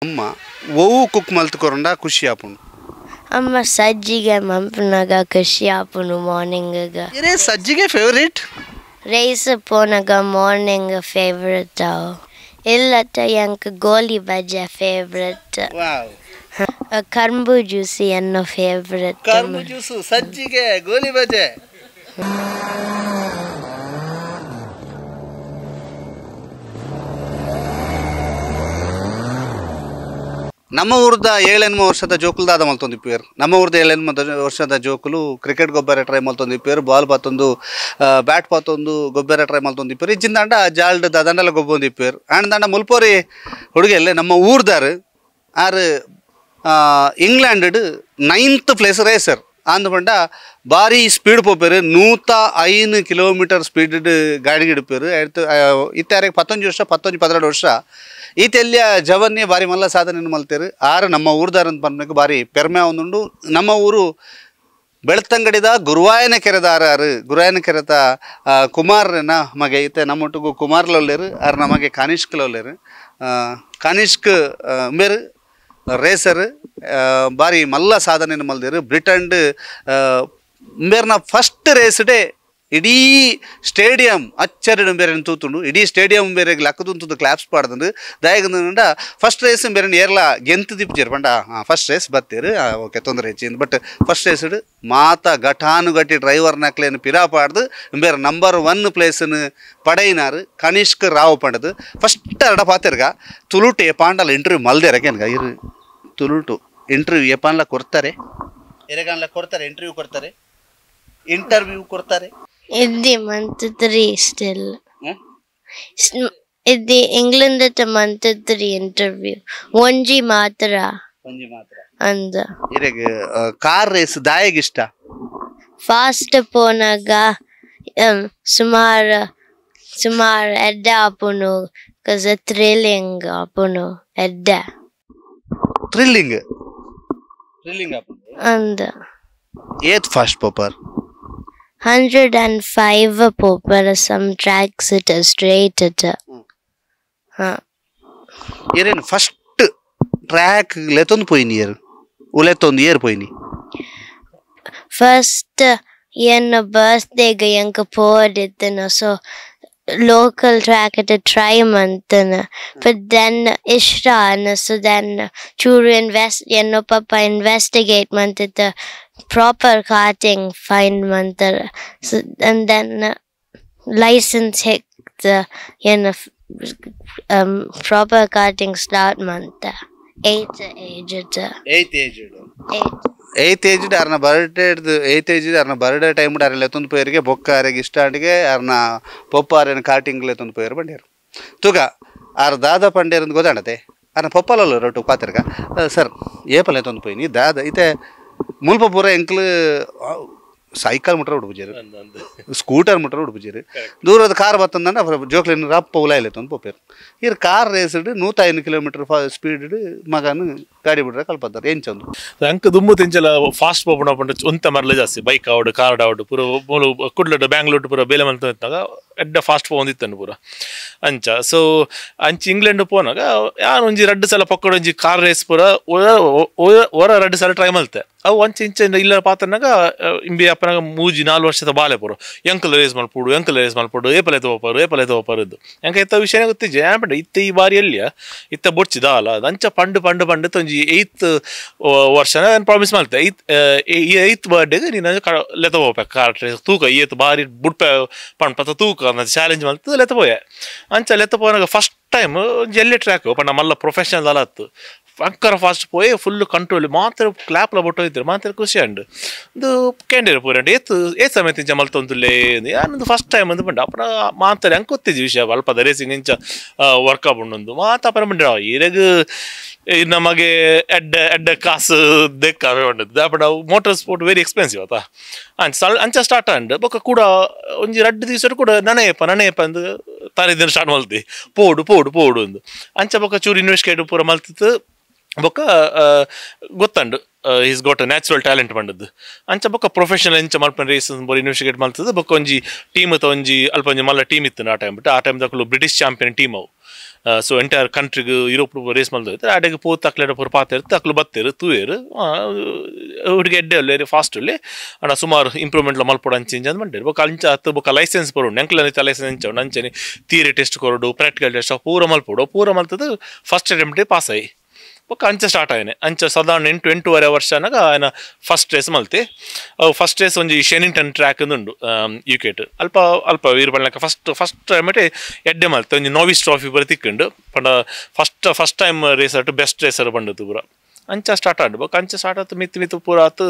ಅಮ್ಮ ಒವು ಕುಕ್ ಮಲ್ತ್ಕೊರಂಡ ಖುಷಿ ಆಪುಂಡು. ಅಮ್ಮ ಸಜ್ಜಿಗೆ ಮಂಪುನಗ ಖುಷಿ ಆಪುಂಡು ಮಾರ್ನಿಂಗ್. ಏನೇ ಸಜ್ಜಿಗೆ ಫೇವರೇಟ್? ರೈಸ್ ಪೋನಗ ಮಾರ್ನಿಂಗ್ ಫೇವರೇಟ್ ಅವು. ಇಲ್ಲತ್ತ ಎಂಕ್ ಗೋಲಿ ಬಜೆ ಫೇವರೇಟ್. ವಾವ್. ಕರ್ಂಬು ಜ್ಯೂಸ್ ಎನ್ನ ಫೇವರೇಟ್. ಕರ್ಂಬು ಜ್ಯೂಸ್, ಸಜ್ಜಿಗೆ, ಗೋಲಿ ಬಜೆ. ನಮ್ಮ ಊರ್ದ ಏಳೆನ್ಮ ವರ್ಷದ ಜೋಕುಲ್ದಾದ ಮಲ್ತೊಂದಿಪ್ಪೇರು. ನಮ್ಮ ಊರ್ದ ಏಳೆನ್ಮ ವರ್ಷದ ಜೋಕುಲು ಕ್ರಿಕೆಟ್ ಗೊಬ್ಬರ ಟ್ರೈ ಮಲ್ತೊಂದಿಪ್ಪೇರು, ಬಾಲ್ ಪಾತೊಂದು ಬ್ಯಾಟ್ ಪಾತೊಂದು ಗೊಬ್ಬರ ಟ್ರೈ ಮಲ್ತೊಂದಿಪ್ಪೇರು. ಇಜ್ಜಿಂದಾಂಡ ಜಾಲ್ಡ್ ದಂಡಲ ಗೊಬ್ಬೊಂದಿಪ್ಪೇರು. ಆಂಡ್ ದಾಂಡ ಮುಲ್ಪೋರಿ ಹುಡುಗೆಲ್ಲೆ ನಮ್ಮ ಊರ್ದಾರು ಆರು England 9th place racer ಅಂದ ಪಂಡ ಭಾರಿ ಸ್ಪೀಡ್ ಪೋಪೇರು. 105 ಕಿಲೋಮೀಟರ್ ಸ್ಪೀಡ್ ಗಾಡಿ ಹಿಡಿಪೇರು. ಇತ್ತಾರಿಗೆ 19 ವರ್ಷ 19 12 ವರ್ಷ ಈತೆಲ್ಲಿಯ ಜವನ್ನೇ ಭಾರಿ ಮಲ್ಲ ಸಾಧನೆ ಮಲ್ತೇರು. ಆರು ನಮ್ಮ ಊರ್ದಾರ ಅಂತ ಪನ್ಬೇಕು ಭಾರಿ ಪೆರ್ಮೆ ಒಂದುಂಡು. ನಮ್ಮ ಊರು ಬೆಳ್ತಂಗಡಿದ ಗುರುವಾಯನ ಕೆರೆದಾರ ಆರು ಗುರುವಾಯನ ಕೆರೆತ ಕುಮಾರನ ಮಗೆ ಈತೆ ನಮ್ಮೊಟ್ಟಿಗೂ ಕುಮಾರ್ಲೊಲ್ಲೇರು ಆರು ನಮಗೆ ಕಾನಿಷ್ಕ್ಲೊಲ್ಲೇರು. ಕಾನಿಷ್ಕ್ ಮೇರು ರೇಸರ್ ಭಾರಿ ಮಲ್ಲ ಸಾಧನೆ ಮಲ್ದೇರು. ಬ್ರಿಟನ್ಡ್ ಮೇರ್ನ first race day ಇಡೀ ಸ್ಟೇಡಿಯಂ ಅಚ್ಚರಿಡು ಬೇರೆ ತೂತುಂಡು. ಇಡೀ ಸ್ಟೇಡಿಯಂ ಬೇರೆ ಲಕ್ಕದುಂತುಂದು ಕ್ಲಾಪ್ಸ್ ಪಾಡ್ದುಂಡು. ದಾಯಗಂಡ ಫಸ್ಟ್ ರೇಸ್ ಬೇರೆ ಏರ್ಲ ಗೆಂತು ದಿಪ್ಜೇರು ಪಂಡ ಫಸ್ಟ್ ರೇಸ್ ಬತ್ತೀರು ಓಕೆ ತೊಂದರೆ ಹೆಚ್ಚಿಂದು. But first race ಮಾತ ಘಟಾನುಘಟಿ ಡ್ರೈವರ್ ನಕ್ಲೇನು ಪಿರಾ ಪಾಡ್ದು ಬೇರೆ ನಂಬರ್ 1 ಪ್ಲೇಸನ್ನು ಪಡೆಯಿನಾರು ಕನಿಷ್ಕ್ ರಾವ್ ಪಂಡದು. ಫಸ್ಟ್ ಅರಡ ಪಾತಿರ್ಗ ತುಳುಟು ಏಪಾಂಡಲ ಇಂಟರ್ವ್ಯೂ ಮಲ್ದೇರಕೇನ್ಗ ಇರು ತುಳುಟು ಇಂಟರ್ವ್ಯೂ ಏಪಾನ್ಲ ಕೊಡ್ತಾರೆ, ಎರೆಗಾನ್ಲ ಕೊಡ್ತಾರೆ, ಇಂಟರ್ವ್ಯೂ ಕೊಡ್ತಾರೆ, ಇಂಟರ್ವ್ಯೂ ಕೊಡ್ತಾರೆ. ಇದ್ದಿ month 3 still. ಇದ್ದಿ England month 3 interview ಒಂಜಿ ಮಾತ್ರ. ಒಂಜಿ ಮಾತ್ರ ಅಂದ. ಇರೆಗ್ ಕಾರ್ ರೇಸ್ ದಾಯಗ್ ಇಷ್ಟ? ಫಾಸ್ಟ್ ಪೋನಾಗ ಸುಮಾರು ಸುಮಾರು ಎಡ್ಡೆ ಆಪುನು ಕಸ್ ಥ್ರಿಲ್ಲಿಂಗ್ ಆಪುನು ಎಡ್ಡೆ. ಥ್ರಿಲ್ಲಿಂಗ್ ಥ್ರಿಲ್ಲಿಂಗ್ ಆಪುನು ಅಂದ. ಏತ್ fast popper? 105 popper some tracks it is straight it. ಏರೇನು first track ಲೆತೊಂದು ಪೋಯಿನಿ ಏರ್ ಉಲೆತೊಂದು ಏರ್ ಪೋಯಿನಿ? ಫಸ್ಟ್ ಎನ್ನ ಬರ್ತ್ಡೇಗೆ ಎಂಕ್ ಪೋಡಿತ್ತನ so local track at try ಮಂತನ. But then ಇಷ್ಟ so then ಚೂರು ಇನ್ವೆಸ್ಟ್ ಎನ್ನೋ ಪಪ್ಪ ಇನ್ವೆಸ್ಟಿಗೇಟ್ ಮಂತಿತ್ತ proper karting find mantar. So and then license hit the in proper karting start manta 8th age 8th age 8th age arna birthday 8th age arna birthday time arna letondu poyerige bokka arege ishtandige arna poppa arena karting letondu poyer banderu tuga ar dada panderu godandate arna poppalalo rotu paterga sir ಏಪಲ ಲೆತೊಂದು ಪೋಯಿನಿ ದಾದ ಇತ್ತೆ ಮುಲ್ಪ ಪೂರ ಎಂಕ್ಲು cycle ಮುಟ್ರ ಉಡುಪುಜೇರು, scooter ಮುಟ್ರ ಉಡುಪುಜೇರು. ದೂರದ car ಬತ್ತಂದಂಡ ಜೋಕ್ಲಿನ ರಪ್ಪ ಉಲಾಯಿಲೆತ್ತೊಂದು ಪೋಪೇರು. ಇರ್ car race 105 kilometre speed ಮಗನ ಗಾಡಿ ಬಿಡ್ರೆ ಕಲ್ಪತ್ತಾರೆ ಎಂಚೊಂದು. ಅಂಕ ದುಮ್ಮು ತೆಂಚಲ ಫಾಸ್ಟ್ ಪೋಪುಂಡು ಪಂಡ ಒಂತ ಮರ್ಲೆ ಜಾಸ್ತಿ ಬೈಕ್ ಆವಡು ಕಾರ್ ಆವಡು ಪೂರ ಮೂಲು ಕುಡ್ಲಡು ಬ್ಯಾಂಗ್ಳೂರ್ ಪೂರ ಬೇಲೆ ಮಲ್ತ ಇತ್ತಾಗ ಎಡ್ಡ ಫಾಸ್ಟ್ ಪೋವೊಂದಿತ್ತಂಡು ಪೂರ ಅಂಚ. ಸೊ ಅಂಚ ಇಂಗ್ಲೆಂಡ್ ಪೋನಾಗ ಯಾರು ಒಂಜಿ ರಡ್ಡು ಸಲ ಪಕ್ಕಡ ಒಂಜಿ ಕಾರ್ ರೇಸ್ ಪೂರ ಒರ ರಡ್ಡು ಸಲ ಟ್ರೈ ಮಲ್ತೆ. ಅವು ಅಂಚೆ ಇಂಚ ಇಲ್ಲ ಪಾತನಾಗ ಇಂಬಿ ಅಪ್ಪನಾಗ 3-4 ವರ್ಷದ ಬಾಲೆ ಪೂರ ಎಂಕಲ್ ರೇಸ್ ಮಲ್ಪುಡು ಎಂಕಲ್ ರೇಸ್ ಮಲ್ಪುಡು ಏಪಲೆ ತೋಪರು ಏಪಲೆ ತೋಪರು ಇದ್ದು ಎಂಕ ಇತ್ತ ವಿಷಯನೇ ಗೊತ್ತಿಜ್ಜೆ. ಪಂಡ ಇತ್ತ ಈ ಬಾರಿ ಎಲ್ಲಿಯ ಇತ್ತ ಬೊಡ್ಚಿದ ಅಲ್ಲ ಅದು ಅಂಚ ಪಂಡು ಪಂಡು ಪಂಡು ಒಂಜಿ 8th ವರ್ಷನ ನಾನು ಪ್ರಾಮಿಸ್ ಮಲ್ತೆ 8th ಬರ್ಡೇಗೆ ನೀನು ಲೆತ ಪೋಪೆ ಕಾರ್ ರೇಸ್ ತೂಕ ಏತ್ ಬಾರಿ ಬುಡ್ಪೆ ಪಂಡ್ ತೂಕ ಚಾಲೆಂಜ್ ಮಲ್ತು ಲೆತ ಪೋಯೆ. ಅಂಚ ಲೆತ ಪೋನಾಗ ಫಸ್ಟ್ ಟೈಮ್ ಒಂಜಿ ಎಲ್ಲೆ ಟ್ರ್ಯಾಕ್ ಪಂಡ ಮಲ್ಲ ಪ್ರೊಫೆಷನಲ್ ಅಲ್ಲ ಅತ್ತು ಅಂಕರ ಫಾಸ್ಟ್ ಪೋಯೆ ಫುಲ್ ಕಂಟ್ರೋಲ್ ಮಾತ್ರ ಕ್ಲಾಪ್ಲ ಬೊಟ್ಟು ಹೋಯ್ತಾರೆ ಮಾತ್ರ ಖುಷಿ ಅಂಡು ಒಂದು ಕ್ಯಾಂಡೀರ್ ಪೂರಂಡು ಏತ್ ಏತ್ ಸಮಯ ತಿಂಚ ಮಲ್ತೊಂದುಲೇ ಯಾನೊಂದು ಫಸ್ಟ್ ಟೈಮ್ ಅಂದು ಪಂಡ ಅಪ್ಪನ ಮಾತಾರೆ ಅಂಕ ಗೊತ್ತಿಜ್ಜಿ ವಿಷಯ ಅಲ್ಪದ ರೇಸಿಂಗ್ ಇಂಚ ವರ್ಕ್ ಆಪುಂಡು ಮಾತ ಅಪ್ಪನ ಪಂಡ ಈರೆಗ್ ನಮಗೆ ಎಡ್ಡ ಎಡ್ಡ ಕಾಸು ದೆಕ್ಕಾವೆ ಉಂಡು ಅಪ್ಪಡ motor sport very expensive ಆತ ಅಂಚ ಅಂಚ ಸ್ಟಾರ್ಟ್ ಅಂಡ್ ಬೊಕ್ಕ ಕೂಡ ಒಂಜಿ ರಡ್ಡು ದಿವಸ ಕೂಡ ನನಯಪ್ಪ ನನಯಪ್ಪ ಅಂದು ತಾನೇ ದಿನ ಸ್ಟಾರ್ಟ್ ಮಲ್ತಿ ಪೋಡು ಪೋಡು ಪೋಡು ಅಂದು ಅಂಚ ಬೊಕ್ಕ ಚೂರು ಇನ್ವೆಸ್ಟಿಗೇಟ್ ಪೂರ ಮಲ್ತಿತ್ತು. ಬೊಕ್ಕ ಗೊತ್ತಂಡು is got a natural talent ಪಂಡದ್ದು. ಅಂಚ ಬೊಕ್ಕ ಪ್ರೊಫೆಷನಲ್ ಎಂಚ ಮಲ್ಪನ ರೇಸ್ ಬೋರಿ ಇನ್ವೆಸ್ಟಿಗೇಟ್ ಮಲ್ತದ್ದು. ಬೊಕ್ಕ ಒಂಜಿ ಟೀಮ್ ತ ಒಂಜಿ ಅಲ್ಪ ಒಂಜಿ ಮಲ್ಲ ಟೀಮ್ ಇತ್ತು ಆ ಟೈಮ್ ಬಿಟ್ಟು ಆ ಟೈಮ್ ದಕ್ಕಲು British champion team ಅವು. So entire ಕಂಟ್ರಿಗೆ Europe race ಮಲ್ದು ಆಡೆಗೆ ಪೋತ್ ಅಕ್ಲೆಡ ಪೂರ ಪಾತೆರ್ ಅಕ್ಲು ಬತ್ತೆರ್ ತೂಯೆರ್ ಹುಡುಗ ಎಡ್ಡೆ ಉಲ್ಲೇರು ಫಾಸ್ಟ್ ಉಲ್ಲೆ ಅಣ್ಣ ಸುಮಾರು ಇಂಪ್ರೂವ್ಮೆಂಟ್ಲ ಮಲ್ಪೊಡು ಅಂಚ ಇಂಚ ಅಂದ್ ಪಂಡೆರ್ ಬೊಕ್ಕ ಅಂಚ ಅತ್ತು ಬೊಕ್ಕ ಲೈಸೆನ್ಸ್ ಪೂರ ಎಂಕ್ಲ ಲೈಸೆನ್ಸ್ ಅಂಚ ಉಂಡು ಅಂಚನೆ ಥಿಯರಿ ಟೆಸ್ಟ್ ಕೊರಡು ಪ್ರಾಕ್ಟಿಕಲ್ ಟೆಸ್ಟ್ ಪೂರ ಮಲ್ಪೊಡು ಪೂರ ಮಲ್ತದ್ದು first attempt pass ಆಯಿ ಬೊಕ್ಕ ಅಂಚ ಸ್ಟಾರ್ಟ್ ಆಯ್ನೆ ಅಂಚ ಸಾಧಾರಣ 8-8.5 ವರ್ಷ ಅನ್ನಾಗ ಆಯ್ನ ಫಸ್ಟ್ ರೇಸ್ ಮಲ್ತೆ ಫಸ್ಟ್ ರೇಸ್ ಒಂಜಿ ಶೆನಿಂಗ್ಟನ್ ಟ್ರ್ಯಾಕ್ ಉಂಡು ಯುಕೆಟ್ ಅಲ್ಪ ಅಲ್ಪ ವೀರ್ ಪಂಡ್ಲಕ ಫಸ್ಟ್ ಫಸ್ಟ್ ಟೈಮಟೆ ಎಡ್ಡೆ ಮಲ್ತೆ ಒಂಜಿ ನೋವಿಸ್ ಟ್ರಾಫಿ ಪೂರ ತಿಕ್ಕುಂಡು ಪಂಡ first first time racer to best racer ಪಂಡದು ಪೂರ ಅಂಚ ಸ್ಟಾರ್ಟ್ ಆಂಡ್ ಬೊಕ್ಕ ಅಂಚ ಸ್ಟಾರ್ಟ್ ಆತು ಮಿತ್ತು ಮಿತ್ತು ಪೂರ ಆತು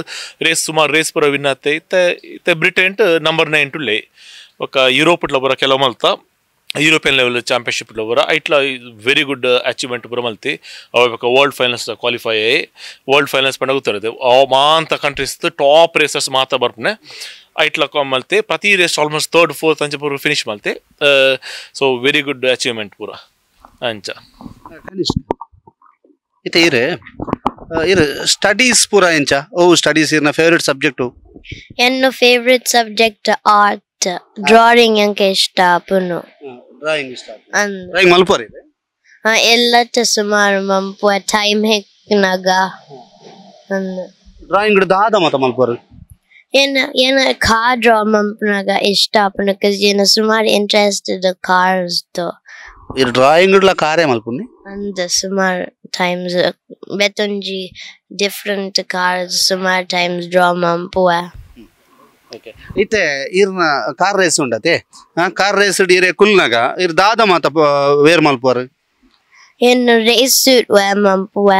ರೇಸ್ ಸುಮಾರು ರೇಸ್ ಪೂರ ವಿನ್ ಆತೆ ಇತ್ತೆ ಇತ್ತೆ ಬ್ರಿಟನ್ ನಂಬರ್ 9 ಟುಲ್ಲೆ ಬೊಕ್ಕ ಯುರೋಪ್ಟ್ಲ ಪೂರ ಕೆಲವು ಮಲ್ತ European level championship ಪೂರ ಐಟ್ಲ very good achievement ಪೂರ ಮಲ್ತಿ ಅವ ಬೊಕ್ಕ world finals qualify ಆಯಿ ವರ್ಲ್ಡ್ ಫೈನಲ್ಸ್ ಪಂಡ ಗೊತ್ತಿರುತ್ತೆ ಅವ ಮಾಂತ countries top racers ಮಾತ್ರ ಬರ್ಪನೆ ಐಟ್ಲ ಮಲ್ತೆ ಪ್ರತಿ race almost 3rd 4th ಅಂಚ ಪೂರ ಫಿನಿಶ್ ಮಲ್ತೆ so very good achievement ಪೂರ ಅಂಚ ಇತ್ತೆ ಇರು ಇರು ಸ್ಟಡೀಸ್ ಪೂರ ಎಂಚ ಓ ಸ್ಟಡೀಸ್ ಇರ್ನ ಫೇವರೇಟ್ ಸಬ್ಜೆಕ್ಟು ಎನ್ನ favourite subject art drawing ಅಂಕ ಇಷ್ಟ ಆಪುನು ಡ್ರಾಯಿಂಗ್ ಇಷ್ಟ ಅಂದ್ ಡ್ರಾಯಿಂಗ್ ಮಲ್ಪೋರಿ ಎಲ್ಲತ್ತ ಸುಮಾರು ಮಂಪುವ ಟೈಮ್ ಹೆಕ್ನಾಗ ಅಂದ್ ಡ್ರಾಯಿಂಗ್ ದಾದ ಮತ ಮಲ್ಪೋರು ಏನ ಏನ ಕಾರ್ ಡ್ರಾ ಮಂಪುನಾಗ ಇಷ್ಟ ಆಪುನು ಕಸ್ ಏನ ಸುಮಾರು ಇಂಟ್ರೆಸ್ಟ್ ಕಾರ್ಸ್ ಇರು ಡ್ರಾಯಿಂಗ್ ಇಡ್ಲ ಕಾರೇ ಮಲ್ಪುನಿ ಅಂದ್ ಸುಮಾರು ಟೈಮ್ಸ್ ಬೆತ್ತೊಂಜಿ ಡಿಫ್ರೆಂಟ್ ಕಾರ್ಸ್ ಸುಮಾರು ಟೈಮ್ಸ್ ಡ್ರಾ ಮಂಪುವ ಓಕೆ ಇತ್ತೆ ಇರ್ನ ಕಾರ್ ರೇಸ್ ಉಂಡತೆ ಕಾರ್ ರೇಸ್ ಇರೆ ಕುಲ್ನಾಗ ಇರ್ ದಾದ ಮಾತ ವೇರ್ ಮಲ್ಪೋರು ಎನ್ನು race suit wear ಮಂಪುವ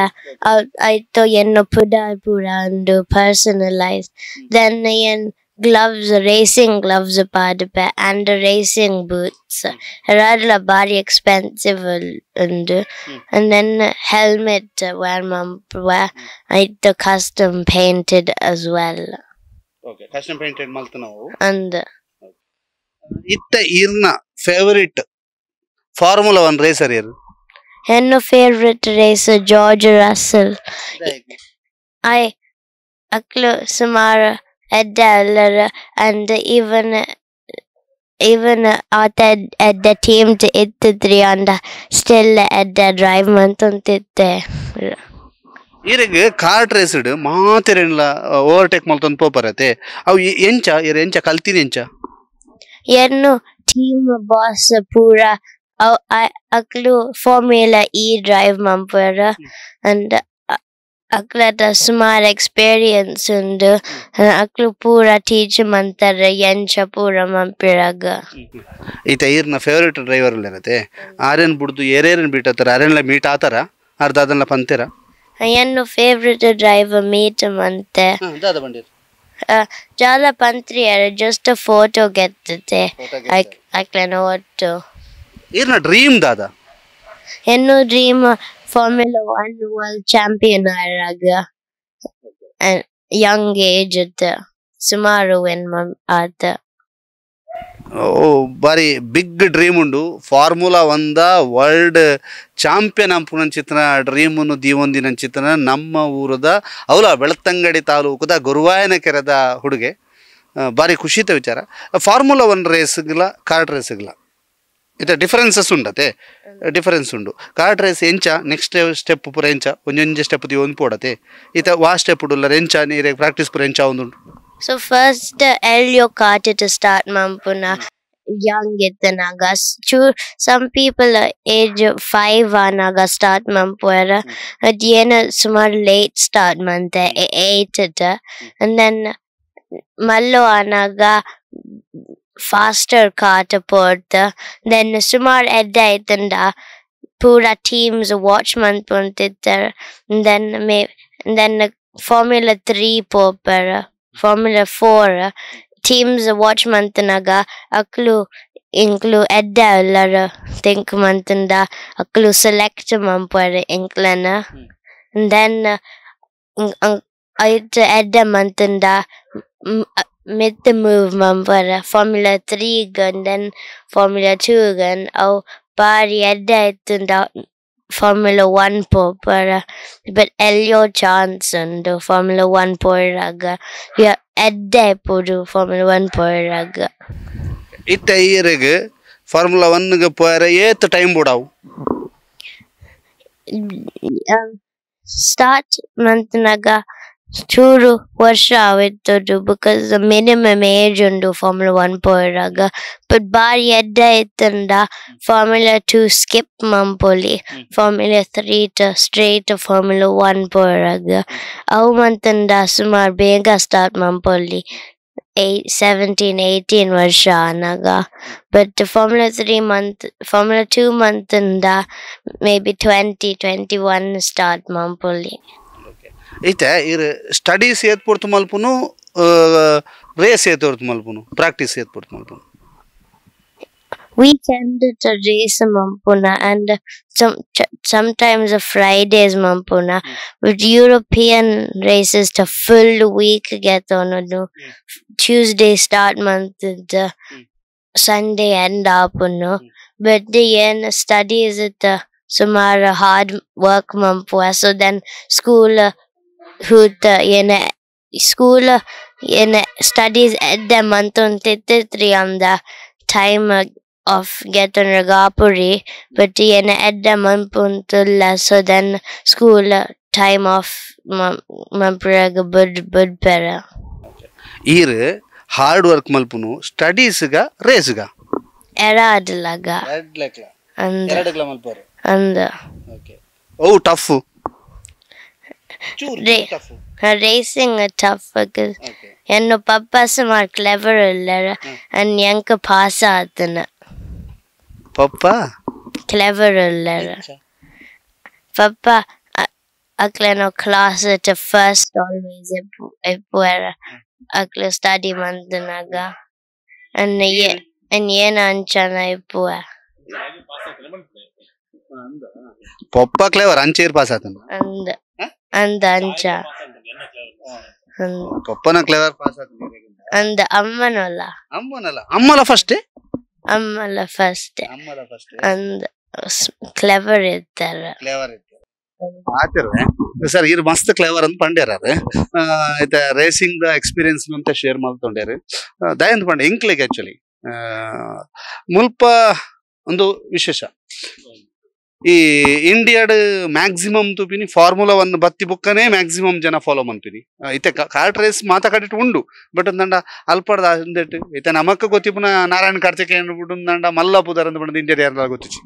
ಆಯ್ತು ಎನ್ನು ಪುಡ ಪೂರ ಉಂಡು personalise then N gloves racing gloves ಪಾಡುಪೆ and racing boots ರಡ್ಲ ಬಾರಿ ಎಕ್ಸ್ಪೆನ್ಸಿವ್ ಉಂಡು and then helmet wear ಮಂಪುವ ಆಯ್ತು custom painted as well. Okay custom painted ಮಲ್ತ ನಾವು ಅಂದ್ ಇತ್ತೆ ಇರ್ನ favourite formula 1 racer ಇರು ಎನ್ನ favourite racer George Russell. I ಅಕ್ಲು ಸುಮಾರು ಎಡ್ಡೆ ಅಲ್ಲರ and even even ಆತ ಎಡ್ಡೆ ಟೀಮ್ ಇತ್ತಿದ್ರಿ ಅಂಡ್ ಸ್ಟಿಲ್ ಎಡ್ಡೆ ಡ್ರೈವ್ ಮಂತಂತಿದ್ದೆ. ಇರೆಗ್ ಕಾರ್ ರೇಸ್ಡ್ ಮಾತೆರೆನ್ಲ ಓವರ್ಟೇಕ್ ಮಲ್ತೊಂದು ಪೋಪರತೆ ಅವು ಎಂಚ ಇರ್ ಎಂಚ ಕಲ್ತಿನಿ ಎಂಚ ಎನ್ನು ಟೀಮ್ ಬಾಸ್ ಪೂರ ಅಕ್ಲು formula E drive ಮಂಪುರ and ಅಕ್ಲದ ಸುಮಾರು ಎಕ್ಸ್ಪೀರಿಯನ್ಸ್ ಉಂಡು ಅಕ್ಲು ಪೂರ ಟೀಚ್ ಮಂತಾರೆ ಎಂಚ ಪೂರ ಮಂಪಿರಾಗ. ಈತ ಈರ್ನ ಫೇವರೇಟ್ ಡ್ರೈವರ್ ಇರತ್ತೆ ಆರೇನ್ ಬಿಡ್ದು ಏರೇನ್ ಬೀಟತ್ತಾರ ಆರೇನ್ಲ ಮೀಟ್ ಆತಾರ ಅರ್ಧ ಅದನ್ನ ಪಂತೀರ ಎನ್ನು favourite driver meet ಮಂತೆ ದಾದ ಬಂಡಿರ್ ಜಾಲ ಪಂತ್ರಿಯರ ಜಸ್ಟ್ ಫೋಟೋ ಗೆತ್ತದೆ ಅಕ್ಲನ ಒಟ್ಟು. ಈರ್ನ ಡ್ರೀಮ್ ದಾದ ಎನ್ನು dream formula 1 world champion ಆರಾಗ Young age ಸುಮಾರು ವಿನ್ ಆತ. ಓ ಬಾರಿ ಬಿಗ್ ಡ್ರೀಮ್ ಉಂಡು formula 1 world champion ಅಂಪುನಂಚಿತನ ಡ್ರೀಮನ್ನು ದೀವೊಂದಿನಂಚಿತನ ನಮ್ಮ ಊರದ ಅವಲ ಬೆಳ್ತಂಗಡಿ ತಾಲೂಕದ ಗುರುವಾಯನ ಕೆರೆದ ಹುಡುಗೆ ಬಾರಿ ಖುಷಿತ ವಿಚಾರ. ಫಾರ್ಮುಲಾ 1 ರೇಸ್ಗಿಲ್ಲ ಕಾರ್ಟ್ ರೇಸ್ಗಿಲ್ಲ ಇತ್ತ ಡಿಫರೆನ್ಸಸ್ ಉಂಡತೆ ಡಿಫರೆನ್ಸ್ ಉಂಡು ಕಾರ್ಟ್ ರೇಸ್ ಎಂಚ ನೆಕ್ಸ್ಟ್ ಸ್ಟೆಪ್ ಪೂರ ಎಂಚ ಒಂಜೊಂಜೆ ಸ್ಟೆಪ್ ದೀವೊಂದು ಪೋಡತೆ ಇತ್ತ ವಾ ಸ್ಟೆಪ್ ಉಡುಲ್ಲರ ಎಂಚ ನೀರೆ ಪ್ರಾಕ್ಟೀಸ್ ಪೂರ ಎಂಚ ಒಂದುಂಡು. So first Elio Carter to start mampuna young ittanaga some people age 5 anaga start mampuera at yena sumar late start mante 8 at and then mallo anaga faster car to porta then sumar edda ittanda pura teams watch manpuntittara and then may and then Formula 3 popera Formula 4 teams watch mantanaga aklu inklu edda ullara think mantanda aklu select mampara inklana and then ayit edda mantanda mid the move mampara Formula 3 gun then Formula 2 gun au bari edda ittunda Formula 1 popara but Elio chance and Formula 1 poiraga yeah edde podu Formula 1 poiraga ಇತ್ತೆ ಈರೆಗ್ formula 1 ಗೆ ಪೋಯರೆ ಏತ್ time ಬೋಡಾವು Start ಮಂತ್ನಾಗ ಚೂರು ವರ್ಷ ಆವಿತ್ತದು because the minimum age ಉಂಡು formula 1 ಪೋಯಿರಾಗ. ಬಟ್ ಬಾರಿ ಎಡ್ಡೆ ಇತ್ತಂಡ ಫಾರ್ಮುಲಾ 2 ಸ್ಕಿಪ್ ಮಂಪೊಲಿ, formula 3 to straight formula 1 ಪೋಯಿರಾಗ. ಅವು ಮಂತಂಡ ಸುಮಾರು ಬೇಗ ಸ್ಟಾರ್ಟ್ ಮಂಪೊಲಿ 17 18 ವರ್ಷ ಆನಾಗ. But formula 3 month formula 2 month ಇಂದ may be 20 21 start ಮಂಪೊಲಿ. ಇತ್ತೆ ಇರ್ ಸ್ಟಡೀಸ್ ಏತ್ ಪೊರ್ತು ಮಲ್ಪುನು, ರೇಸ್ ಏತ್ ಪೊರ್ತು ಮಲ್ಪುನು, ಪ್ರಾಕ್ಟೀಸ್ ಏತ್ ಪೊರ್ತು ಮಲ್ಪುನು? Weekend to race mampuna and sometimes a Fridays mampuna. With European races to full week get on no Tuesday start month the Sunday end up no. But the end studies at the sumar hard work mampua, so then school hoot in school in studies at the month on 3 on the time of get on Ragapuri, but in at the month until so then school time off mampuraga bud bud pera. Eer hard work malpunu studies ga race ga eradlaga eradlakla and eradlakla malpare and okay. Oh tough tough racing a tough because enno papa sumar clever illera and yanka pass aatana. Papa clever illera papa akleno class at first always ippuera akle study mandanaga and ye and yena anchana ippuwa. Papa clever ancheer pass aatana and and ancha ಪಪ್ಪನ clever pass ಆತನ and ammanala ammanala ammala first ammala first ammala first and clever ಇರ್ತಾರೆ clever ಇರ್ತಾರೆ ಆತಿರ್ವೆ sir. ಇರ್ ಮಸ್ತ್ clever ಅಂತ ಪಂಡ್ಯಾರ ಇತ್ತ racing the experience ಅಂತ share ಮಾಡ್ಕೊಂಡ್ಯಾರ ದಯಂತ ಪಂಡ ಇಂಕ್ಲಿಗೆ actually ಮುಲ್ಪ ಒಂದು ವಿಶೇಷ ಈ ಇಂಡಿಯಾಡ್ ಮ್ಯಾಕ್ಸಿಮಮ್ ತೂಪಿನಿ ಫಾರ್ಮುಲಾ 1 ಬತ್ತಿ ಬುಕ್ಕನೇ ಮ್ಯಾಕ್ಸಿಮಮ್ ಜನ ಫಾಲೋ ಮಾಡ್ತೀನಿ. ಇತ್ತೆ ಕಾರ್ಟ್ ರೇಸ್ ಮಾತಾಡಿಟ್ಟು ಉಂಡು ಬಟ್ ಅಂದಂಡ ಅಲ್ಪಡ್ದ ಅಂದೆಟ್ಟು ಇತ್ತೆ ನಮಕ್ಕ ಗೊತ್ತಿಪುನ ನಾರಾಯಣ ಕಾರ್ತಿಕೇಯ ಅಂದ ಮಲ್ಲ ಪುದರ್ ಅಂದ್ ಬಂದು ಇಂಡಿಯಾದ ಯಾರೆಲ್ಲ ಗೊತ್ತಿಚ್ಚಿ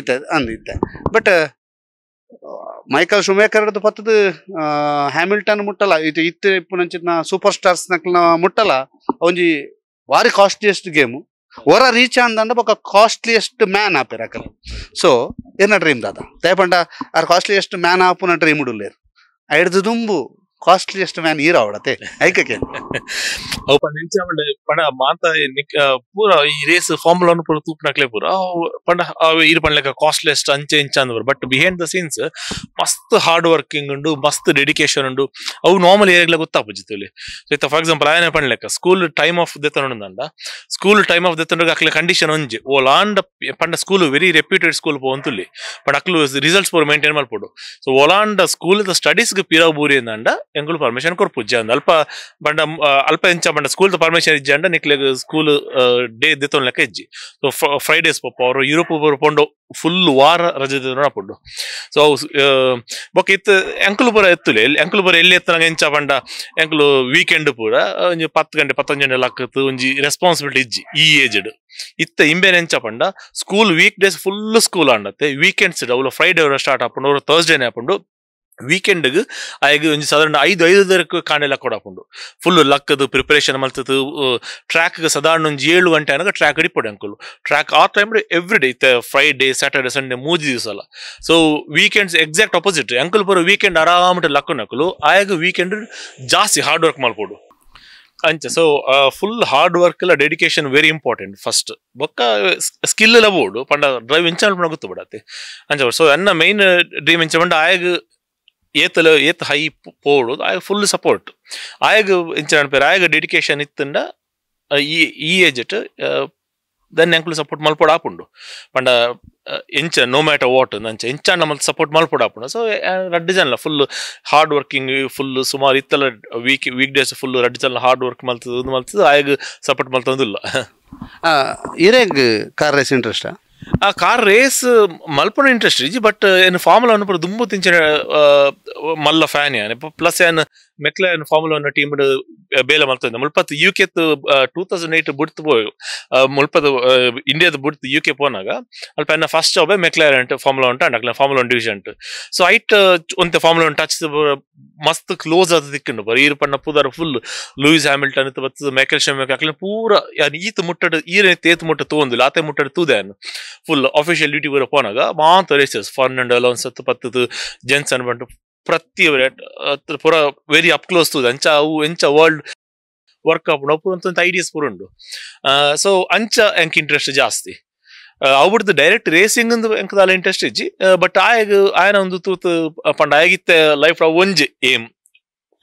ಇತ್ತೆ ಅಂದ್ ಇತ್ತೆ. ಬಟ್ ಮೈಕಲ್ ಶುಮೇಕರ್ ಪತ್ತದ ಹ್ಯಾಮಿಲ್ಟನ್ ಮುಟ್ಟಲ್ಲ ಇದು ಇತ್ತೆ ಇಪ್ಪುನಂಚಿನ ಸೂಪರ್ ಸ್ಟಾರ್ಸ್ ನಕ್ಲನ ಮುಟ್ಟಲ್ಲ ಒಂಜಿ ವಾರಿ ಕಾಸ್ಟ್ಲಿಯೆಸ್ಟ್ ಗೇಮು ಹೊರ ರೀಚ್ ಅಂದಂಡ ಬೊಕ ಕಾಸ್ಟ್ಲಿಯೆಸ್ಟ್ ಮ್ಯಾನ್ ಆಪೇರ್ ಅಕಲ್. ಸೊ ಏನ ಡ್ರೀಮ್ ದಾದ ದಯಪಂಡ R costliest man ಆಪುನ dream ಉಡುಲ್ಲೇರು ಐಡ್ದು ದುಂಬು ಕಾಸ್ಟ್ಲಿಯೆಸ್ಟ್ ಮ್ಯಾನ್ ಈರ ಅವಡತೆ ಐಕಕ್ಕೆ ಅವು ಪಂಡ ಎಂಚ ಪಂಡ ಪಂಡ ಮಾತ ಪೂರ ಈ ರೇಸ್ ಫಾರ್ಮುಲಾ 1 ಪೂರ ತೂಪುನಕ್ಲೆ ಪೂರ ಪಂಡ ಈರ್ ಪಂಡ್ಲೆಕ ಕಾಸ್ಟ್ಲಿಯೆಸ್ಟ್ ಅಂಚೆ ಇಂಚ ಅಂದ್ but behind the scenes ಮಸ್ತ್ ಹಾರ್ಡ್ ವರ್ಕಿಂಗ್ ಉಂಡು, ಮಸ್ತ್ ಡೆಡಿಕೇಶನ್ ಉಂಡು. ಅವು ನಾರ್ಮಲ್ ಏರಿಯಾಗ್ಲ ಗೊತ್ತಾಪುಜಿ ತುಲಿ. ಸೊ ಇತ್ತ ಫಾರ್ ಎಕ್ಸಾಂಪಲ್ ಆಯನೆ ಪಂಡ್ಲೆಕ school time of ದೆತ್ತೊಂಡ school time of ದೆತ್ತೊಂಡ ಅಕ್ಲೆ condition ಒಂಜಿ ಓ ಲಾಂಡ ಪಂಡ school very reputed school ಪೋವಂತುಲ್ಲಿ but ಅಕ್ಲು results ಪೂರ ಮೇಂಟೈನ್ ಮಲ್ಪೊಡು. ಸೊ ಒಲಾಂಡ ಸ್ಕೂಲ್ ಸ್ಟಡೀಸ್ ಪಿರವು ಬೂರಿ ಅಂದಂಡ ಎಂಕುಲು ಪರ್ಮಿಷನ್ ಕೊರ್ಪುಜ್ಜಿ ಅಂದ್ ಅಲ್ಪ ಬಂಡ ಅಲ್ಪ ಎಂಚ ಬಂಡ ಸ್ಕೂಲ್ ಪರ್ಮಿಷನ್ ಇಜ್ಜಿ ಅಂಡ ನಿಕ್ಲೆಗ್ ಸ್ಕೂಲ್ ಡೇ ದೆತ್ತೊನ್ ಲೆಕ್ಕ ಇಜ್ಜಿ. ಸೊ ಫ್ರೈಡೇಸ್ ಪೋಪ ಅವರು ಯುರೋಪ್ ಪೋಂಡು ಫುಲ್ ವಾರ ರಜೆ ಪೋಂಡು. ಸೊ ಬೊಕ್ಕ ಇತ್ತು ಎಂಕುಲು ಪೂರ ಎತ್ತುಲೆ ಎಂಕುಲು ಪೂರ ಎಲ್ಲಿ ಎತ್ತನಾಗ ಎಂಚ ಪಂಡ ಎಂಕುಲು ವೀಕೆಂಡ್ ಪೂರ ಒಂಜಿ 10 ಗಂಟೆ 11 ಗಂಟೆ ಲಕ್ಕತ್ತು ಒಂಜಿ ರೆಸ್ಪಾನ್ಸಿಬಿಲಿಟಿ ಇಜ್ಜಿ ಈ ಏಜ್ಡ್. ಇತ್ತ ಇಂಬೇನ್ ಎಂಚ ಪಂಡ school week days full school ಅಂಡತ್ತೆ weekends ಅವ್ಲು Friday start ಆಪುಂಡು ಅವರು ಥರ್ಸ್ಡೇನೆ ಆಪುಂಡು ವೀಕೆಂಡ್ ಆಯ್ಗೆ ಒಂಜಿ ಸಾಧಾರಣ 5 5 ಕಾಂಡೆಲ್ಲ ಕೊಡಾಪುಂಡು ಫುಲ್ ಲಕ್ಕದು ಪ್ರಿಪರೇಷನ್ ಮಲ್ತದ್ದು ಟ್ರ್ಯಾಕ್ ಸಾಧಾರಣ ಒಂಜಿ 7 ಗಂಟೆ ಅನಗ ಟ್ರ್ಯಾಕ್ ಇಡಿಪೊಡು ಅಂಕುಲು ಟ್ರ್ಯಾಕ್ ಆ time every day ಇತ್ತೆ Friday Saturday Sunday 3 ದಿವಸ ಅಲ್ಲ. So weekends exact opposite uncle ಪೂರ ವೀಕೆಂಡ್ ಆರಾಮಟ ಲಕ್ಕುನಕುಲು ಆಯಾಗ ವೀಕೆಂಡ್ ಜಾಸ್ತಿ ಹಾರ್ಡ್ ವರ್ಕ್ ಮಲ್ಪೊಡು ಅಂಚ. So full hard work ಎಲ್ಲ dedication very important first ಬೊಕ್ಕ ಸ್ಕಿಲ್ ಎಲ್ಲ ಬೋಡು ಪಂಡ ಡ್ರೈವ್ ಇಂಚ ಗೊತ್ತು ಬಿಡತ್ತೆ ಅಂಚ. ಸೊ ಅನ್ನ ಮೈನ್ ಡ್ರೀಮ್ ಇಂಚ ಪಂಡ ಆಯಾಗ ಏತಲ ಏತ್ ಹೈ ಪೋಡು ಆಯಾಗ ಫುಲ್ ಸಪೋರ್ಟ್ ಆಯಾಗ ಇಂಚ ಅನ್ಪೇರು ಆಯಾಗ ಡೆಡಿಕೇಶನ್ ಇತ್ತಂಡ ಈ ಈ ಏಜ್ then ಎಂಕುಲು support ಮಲ್ಪೊಡು ಆಪುಂಡು ಪಂಡ ಎಂಚ no matter what ಅಂಚ ಎಂಚ ನಮ್ಮಲ್ಲಿ ಸಪೋರ್ಟ್ ಮಲ್ಪೊಡು ಆಪುಂಡು. ಸೊ ರಡ್ಡು ಜನಲ full hard working full ಸುಮಾರು ಇತ್ತಲ್ಲ weak week days full ರಡ್ಡು ಜನ ಹಾರ್ಡ್ ವರ್ಕ್ ಮಲ್ತದ ಮಲ್ತದ ಆಯಾಗ ಸಪೋರ್ಟ್ ಮಲ್ತಂದಿಲ್ಲ. ಇರೇಗ್ car race interest? ಆ ಕಾರ್ ರೇಸ್ ಮಲ್ಪನ ಇಂಟ್ರೆಸ್ಟ್ ಇಜ್ಜಿ ಬಟ್ ಏನು ಫಾರ್ಮುಲಾ ಒನ್ ಪೂರ ದುಂಬು ತಿಂಚಿನ ಮಲ್ಲ ಫ್ಯಾನ್ ಯಾನೆ ಪ್ಲಸ್ ಏನ್ ಮೆಕ್ಲಾರನ್ formula one team ಬೇಲೆ ಮಲ್ತೊಂದು ಮುಲ್ಪತ್ ಯು ಕೆ 2008 ಬುಡ್ತು ಪೋಯ್ ಮುಲ್ಪದ ಇಂಡಿಯಾದ ಬುಡ್ತು ಯು ಕೆ ಪೋನಾಗ ಅಲ್ಪ ಎನ್ನ first job McLaren formula one and ಅಕ್ಲೆ formula one division so ಐಟ್ ಒಂತೆ formula one touch ಮಸ್ತ್ ಕ್ಲೋಸ್ ಆದ ತಿಕ್ಕುಂಡು ಬರೀ ಈರು ಪಣ್ಣ ಪೂದಾರ full Louis Hamilton ಬತ್ತದ Michael ಶೆಮೆಕ್ ಅಕ್ಲೆ ಪೂರ ಯಾನ್ ಈತ್ ಮುಟ್ಟಡ್ ಈರೆ ತೇತ್ ಮುಟ್ಟ ತೂವೊಂದಿಲ್ಲ ಆತೆ ಮುಟ್ಟಡ್ ತೂದೆ full official duty ಪೂರ ಪೋನಾಗ ಮಾಂತ ರೇಸಸ್ ಫರ್ನಾಂಡೋ ಅಲೋನ್ಸೋ ಪತ್ತದ ಜೆನ್ಸನ್ ಬಂಟು ಪ್ರತಿ ಪೂರ very up close ತೂದು ಅಂಚ ಅವು ಎಂಚ ವರ್ಲ್ಡ್ ವರ್ಕ್ ಆಪುಂಡು ಅವು ಅಂತ ಐಡಿಯಾಸ್ ಪೂರ ಉಂಡು ಸೊ ಅಂಚ ಎಂಕ್ ಇಂಟ್ರೆಸ್ಟ್ ಜಾಸ್ತಿ ಅವು ಡೈರೆಕ್ಟ್ ರೇಸಿಂಗ್ ಅಂದು ಎಂಕ್ ದಾಲ ಇಂಟ್ರೆಸ್ಟ್ ಇಜ್ಜಿ ಬಟ್ ಆಯಗ್ ಆಯನ ಒಂದು ತೂತು ಪಂಡ ಆಯಗಿತ್ತೆ ಲೈಫ್ ಒಂಜಿ aim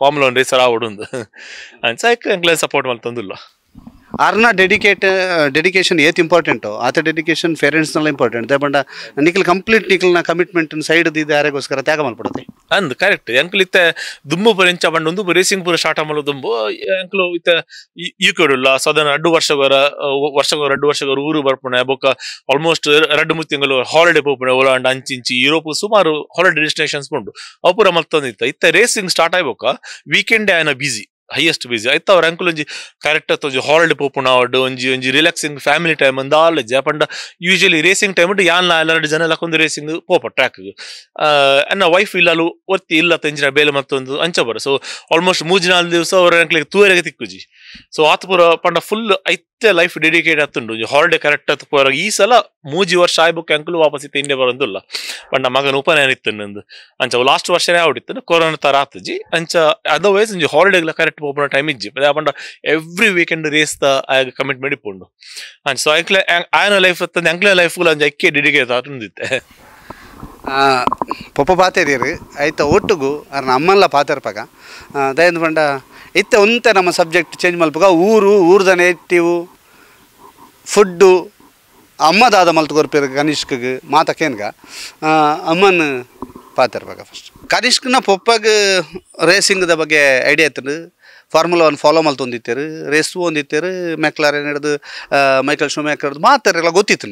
formula one racer ಆವಡುಂದು ಅಂಚ ಐಕ್ ಎಂಕ್ಲೆ ಸಪೋರ್ಟ್ ಮಲ್ತೊಂದುಲ್ಲ ಆರ್ನ ಡೆಡಿಕೇಶನ್ ಏತ್ ಇಂಪಾರ್ಟೆಂಟು ಆತ ಡೆಡಿಕೇಶನ್ ಪೇರೆಂಟ್ಸ್ನೆಲ್ಲ ಇಂಪಾರ್ಟೆಂಟ್ ದೇ ಬಂಡ ನಿಖಲ್ ಕಂಪ್ಲೀಟ್ ನಿಖಲ್ನ ಕಮಿಟ್ಮೆಂಟ್ ಸೈಡ್ ಇದ್ದಿದ್ದು ಯಾರಿಗೋಸ್ಕರ ತ್ಯಾಗ ಮಲ್ಪಡುತ್ತೆ ಅಂದ್ ಕರೆಕ್ಟ್ ಎಂಕ್ಲು ಇತ್ತೆ ದುಂಬು ಪೂರ ಎಂಚ ಬಂಡ ಒಂದು ರೇಸಿಂಗ್ ಪೂರ ಸ್ಟಾರ್ಟ್ ಆಮಲು ದುಂಬು ಎಂಕ್ಲು ಇತ್ತೆ ಯುಕೆಡುಲ್ಲ ಸಾಧಾರಣ 2 ವರ್ಷಗೋರ ವರ್ಷಗೋರ 2 ವರ್ಷಗೋರ ಊರು ಬರ್ಪುಣೆ ಬೊಕ್ಕ ಆಲ್ಮೋಸ್ಟ್ 2-3 ತಿಂಗಳು ಹಾಲಿಡೇ ಪೋಪುಣೆ ಓಲಾಂಡ್ ಅಂಚಿಂಚಿ ಯುರೋಪ್ ಸುಮಾರು ಹಾಲಿಡೇ ಡೆಸ್ಟಿನೇಷನ್ಸ್ ಉಂಟು ಅವು ಪೂರ ಮಲ್ತೊಂದಿತ್ತ ಇತ್ತೆ ರೇಸಿಂಗ್ ಸ್ಟಾರ್ಟ್ ಆಯ್ಬೊಕ್ಕ ವೀಕೆಂಡ್ ಆಯನ busy highest busy ಆಯ್ತು ಅವ್ರ ಅಂಕಲ್ ಒಂಜಿ ಕರೆಕ್ಟ್ ಒಂಜಿ ಹಾಲಿಡೇ ಪೋಪುಣ ಒಂಜಿ ಒಂಜಿ relaxing family time ಅಂದ ಆಲಜ್ ಪಂಡ usually racing time ಉಂಟು ಯಾನ್ ಎರಡು ಜನ ಲಕ್ಕೊಂದು ರೇಸಿಂಗ್ ಪೋಪ ಟ್ರ್ಯಾಕ್ ಎನ್ನ ವೈಫ್ ಇಲ್ಲಲು ಒತ್ತಿ ಇಲ್ಲ ತೆಂಜಿನ ಬೇಲೆ ಮತ್ತೊಂದು ಅಂಚ ಬರ ಸೊ ಆಲ್ಮೋಸ್ಟ್ 3-4 ದಿವಸ ಅವ್ರ ಅಂಕ್ಲಿಗೆ ತೂವರೆಗೆ ತಿಕ್ಕುಜಿ ಸೊ ಆತ ಪೂರ ಪಂಡ ಫುಲ್ ಐತೆ ಲೈಫ್ ಡೆಡಿಕೇಟ್ ಆತುಂಡು ಒಂಜಿ ಹಾಲಿಡೇ ಕರೆಕ್ಟ್ ಆತು ಪೋರ ಈ ಸಲ 3 ವರ್ಷ ಆಯ್ಬುಕ್ ಅಂಕಲ್ ವಾಪಸ್ ಇತ್ತೆ ಇಂಡಿಯಾ ಬರೋದಿಲ್ಲ ಪಂಡ ಮಗನ ಉಪನಯನ ಇತ್ತು ನಂದು ಅಂಚ ಲಾಸ್ಟ್ ವರ್ಷನೇ ಆವಡಿತ್ತು ಕೊರೋನಾ ತರ ಆತಜಿ ಅಂಚ ಅದರ್ವೈಸ್ ಒಂಜಿ ಹಾಲಿಡೇಗ್ಲ ಕರೆಕ್ಟ್ ಪೋಪುನ ಟೈಮ್ ಇಜ್ಜಿ ಪಂಡ every weekend race the ಆಯಗ್ ಕಮಿಟ್ಮೆಂಟ್ ಇಪ್ಪುಂಡು ಅಂಚ ಸೊ ಅಂಕ್ಲೆ ಆಯನ ಲೈಫ್ ತಂದೆ ಅಂಕ್ಲೆ ಲೈಫ್ ಅಂಚ ಐಕ್ಕೆ ಡೆಡಿಕೇಟ್ ಆತುಂದಿತ್ತೆ ಪೊಪ್ಪ ಪಾತೇರಿಯರು ಆಯ್ತ ಒಟ್ಟುಗು ಅರ್ನ ಅಮ್ಮಲ್ಲ ಪಾತೆರ್ಪಗ ದಯಂದು ಪಂಡ ಇತ್ತೆ ಒಂತೆ ನಮ್ಮ ಸಬ್ಜೆಕ್ಟ್ ಚೇಂಜ್ ಮಲ್ಪಗ ಊರು ಊರ್ದ ನೇಟಿವ್ ಫುಡ್ಡು ಅಮ್ಮ ದಾದ ಮಲ್ತು ಕೊರ್ಪೇರು ಕನಿಷ್ಕಗೆ ಮಾತಕೇನ್ಗ ಅಮ್ಮನ ಪಾತೆರ್ಪಗ ಫಸ್ಟ್ ಕನಿಷ್ಕನ ಪೊಪ್ಪಗೆ ರೇಸಿಂಗ್ದ ಬಗ್ಗೆ ಐಡಿಯಾ ಇತ್ತು formula one follow ಮಲ್ತೊಂದಿತ್ತೇರು race ಒಂದಿತ್ತೇರು McLaren ಹಿಡ್ದು ಮೈಕಲ್ ಶುಮ್ಯಾಕರ್ ಹಿಡ್ದು ಮಾತಾರೆಲ್ಲ ಗೊತ್ತಿತ್ತು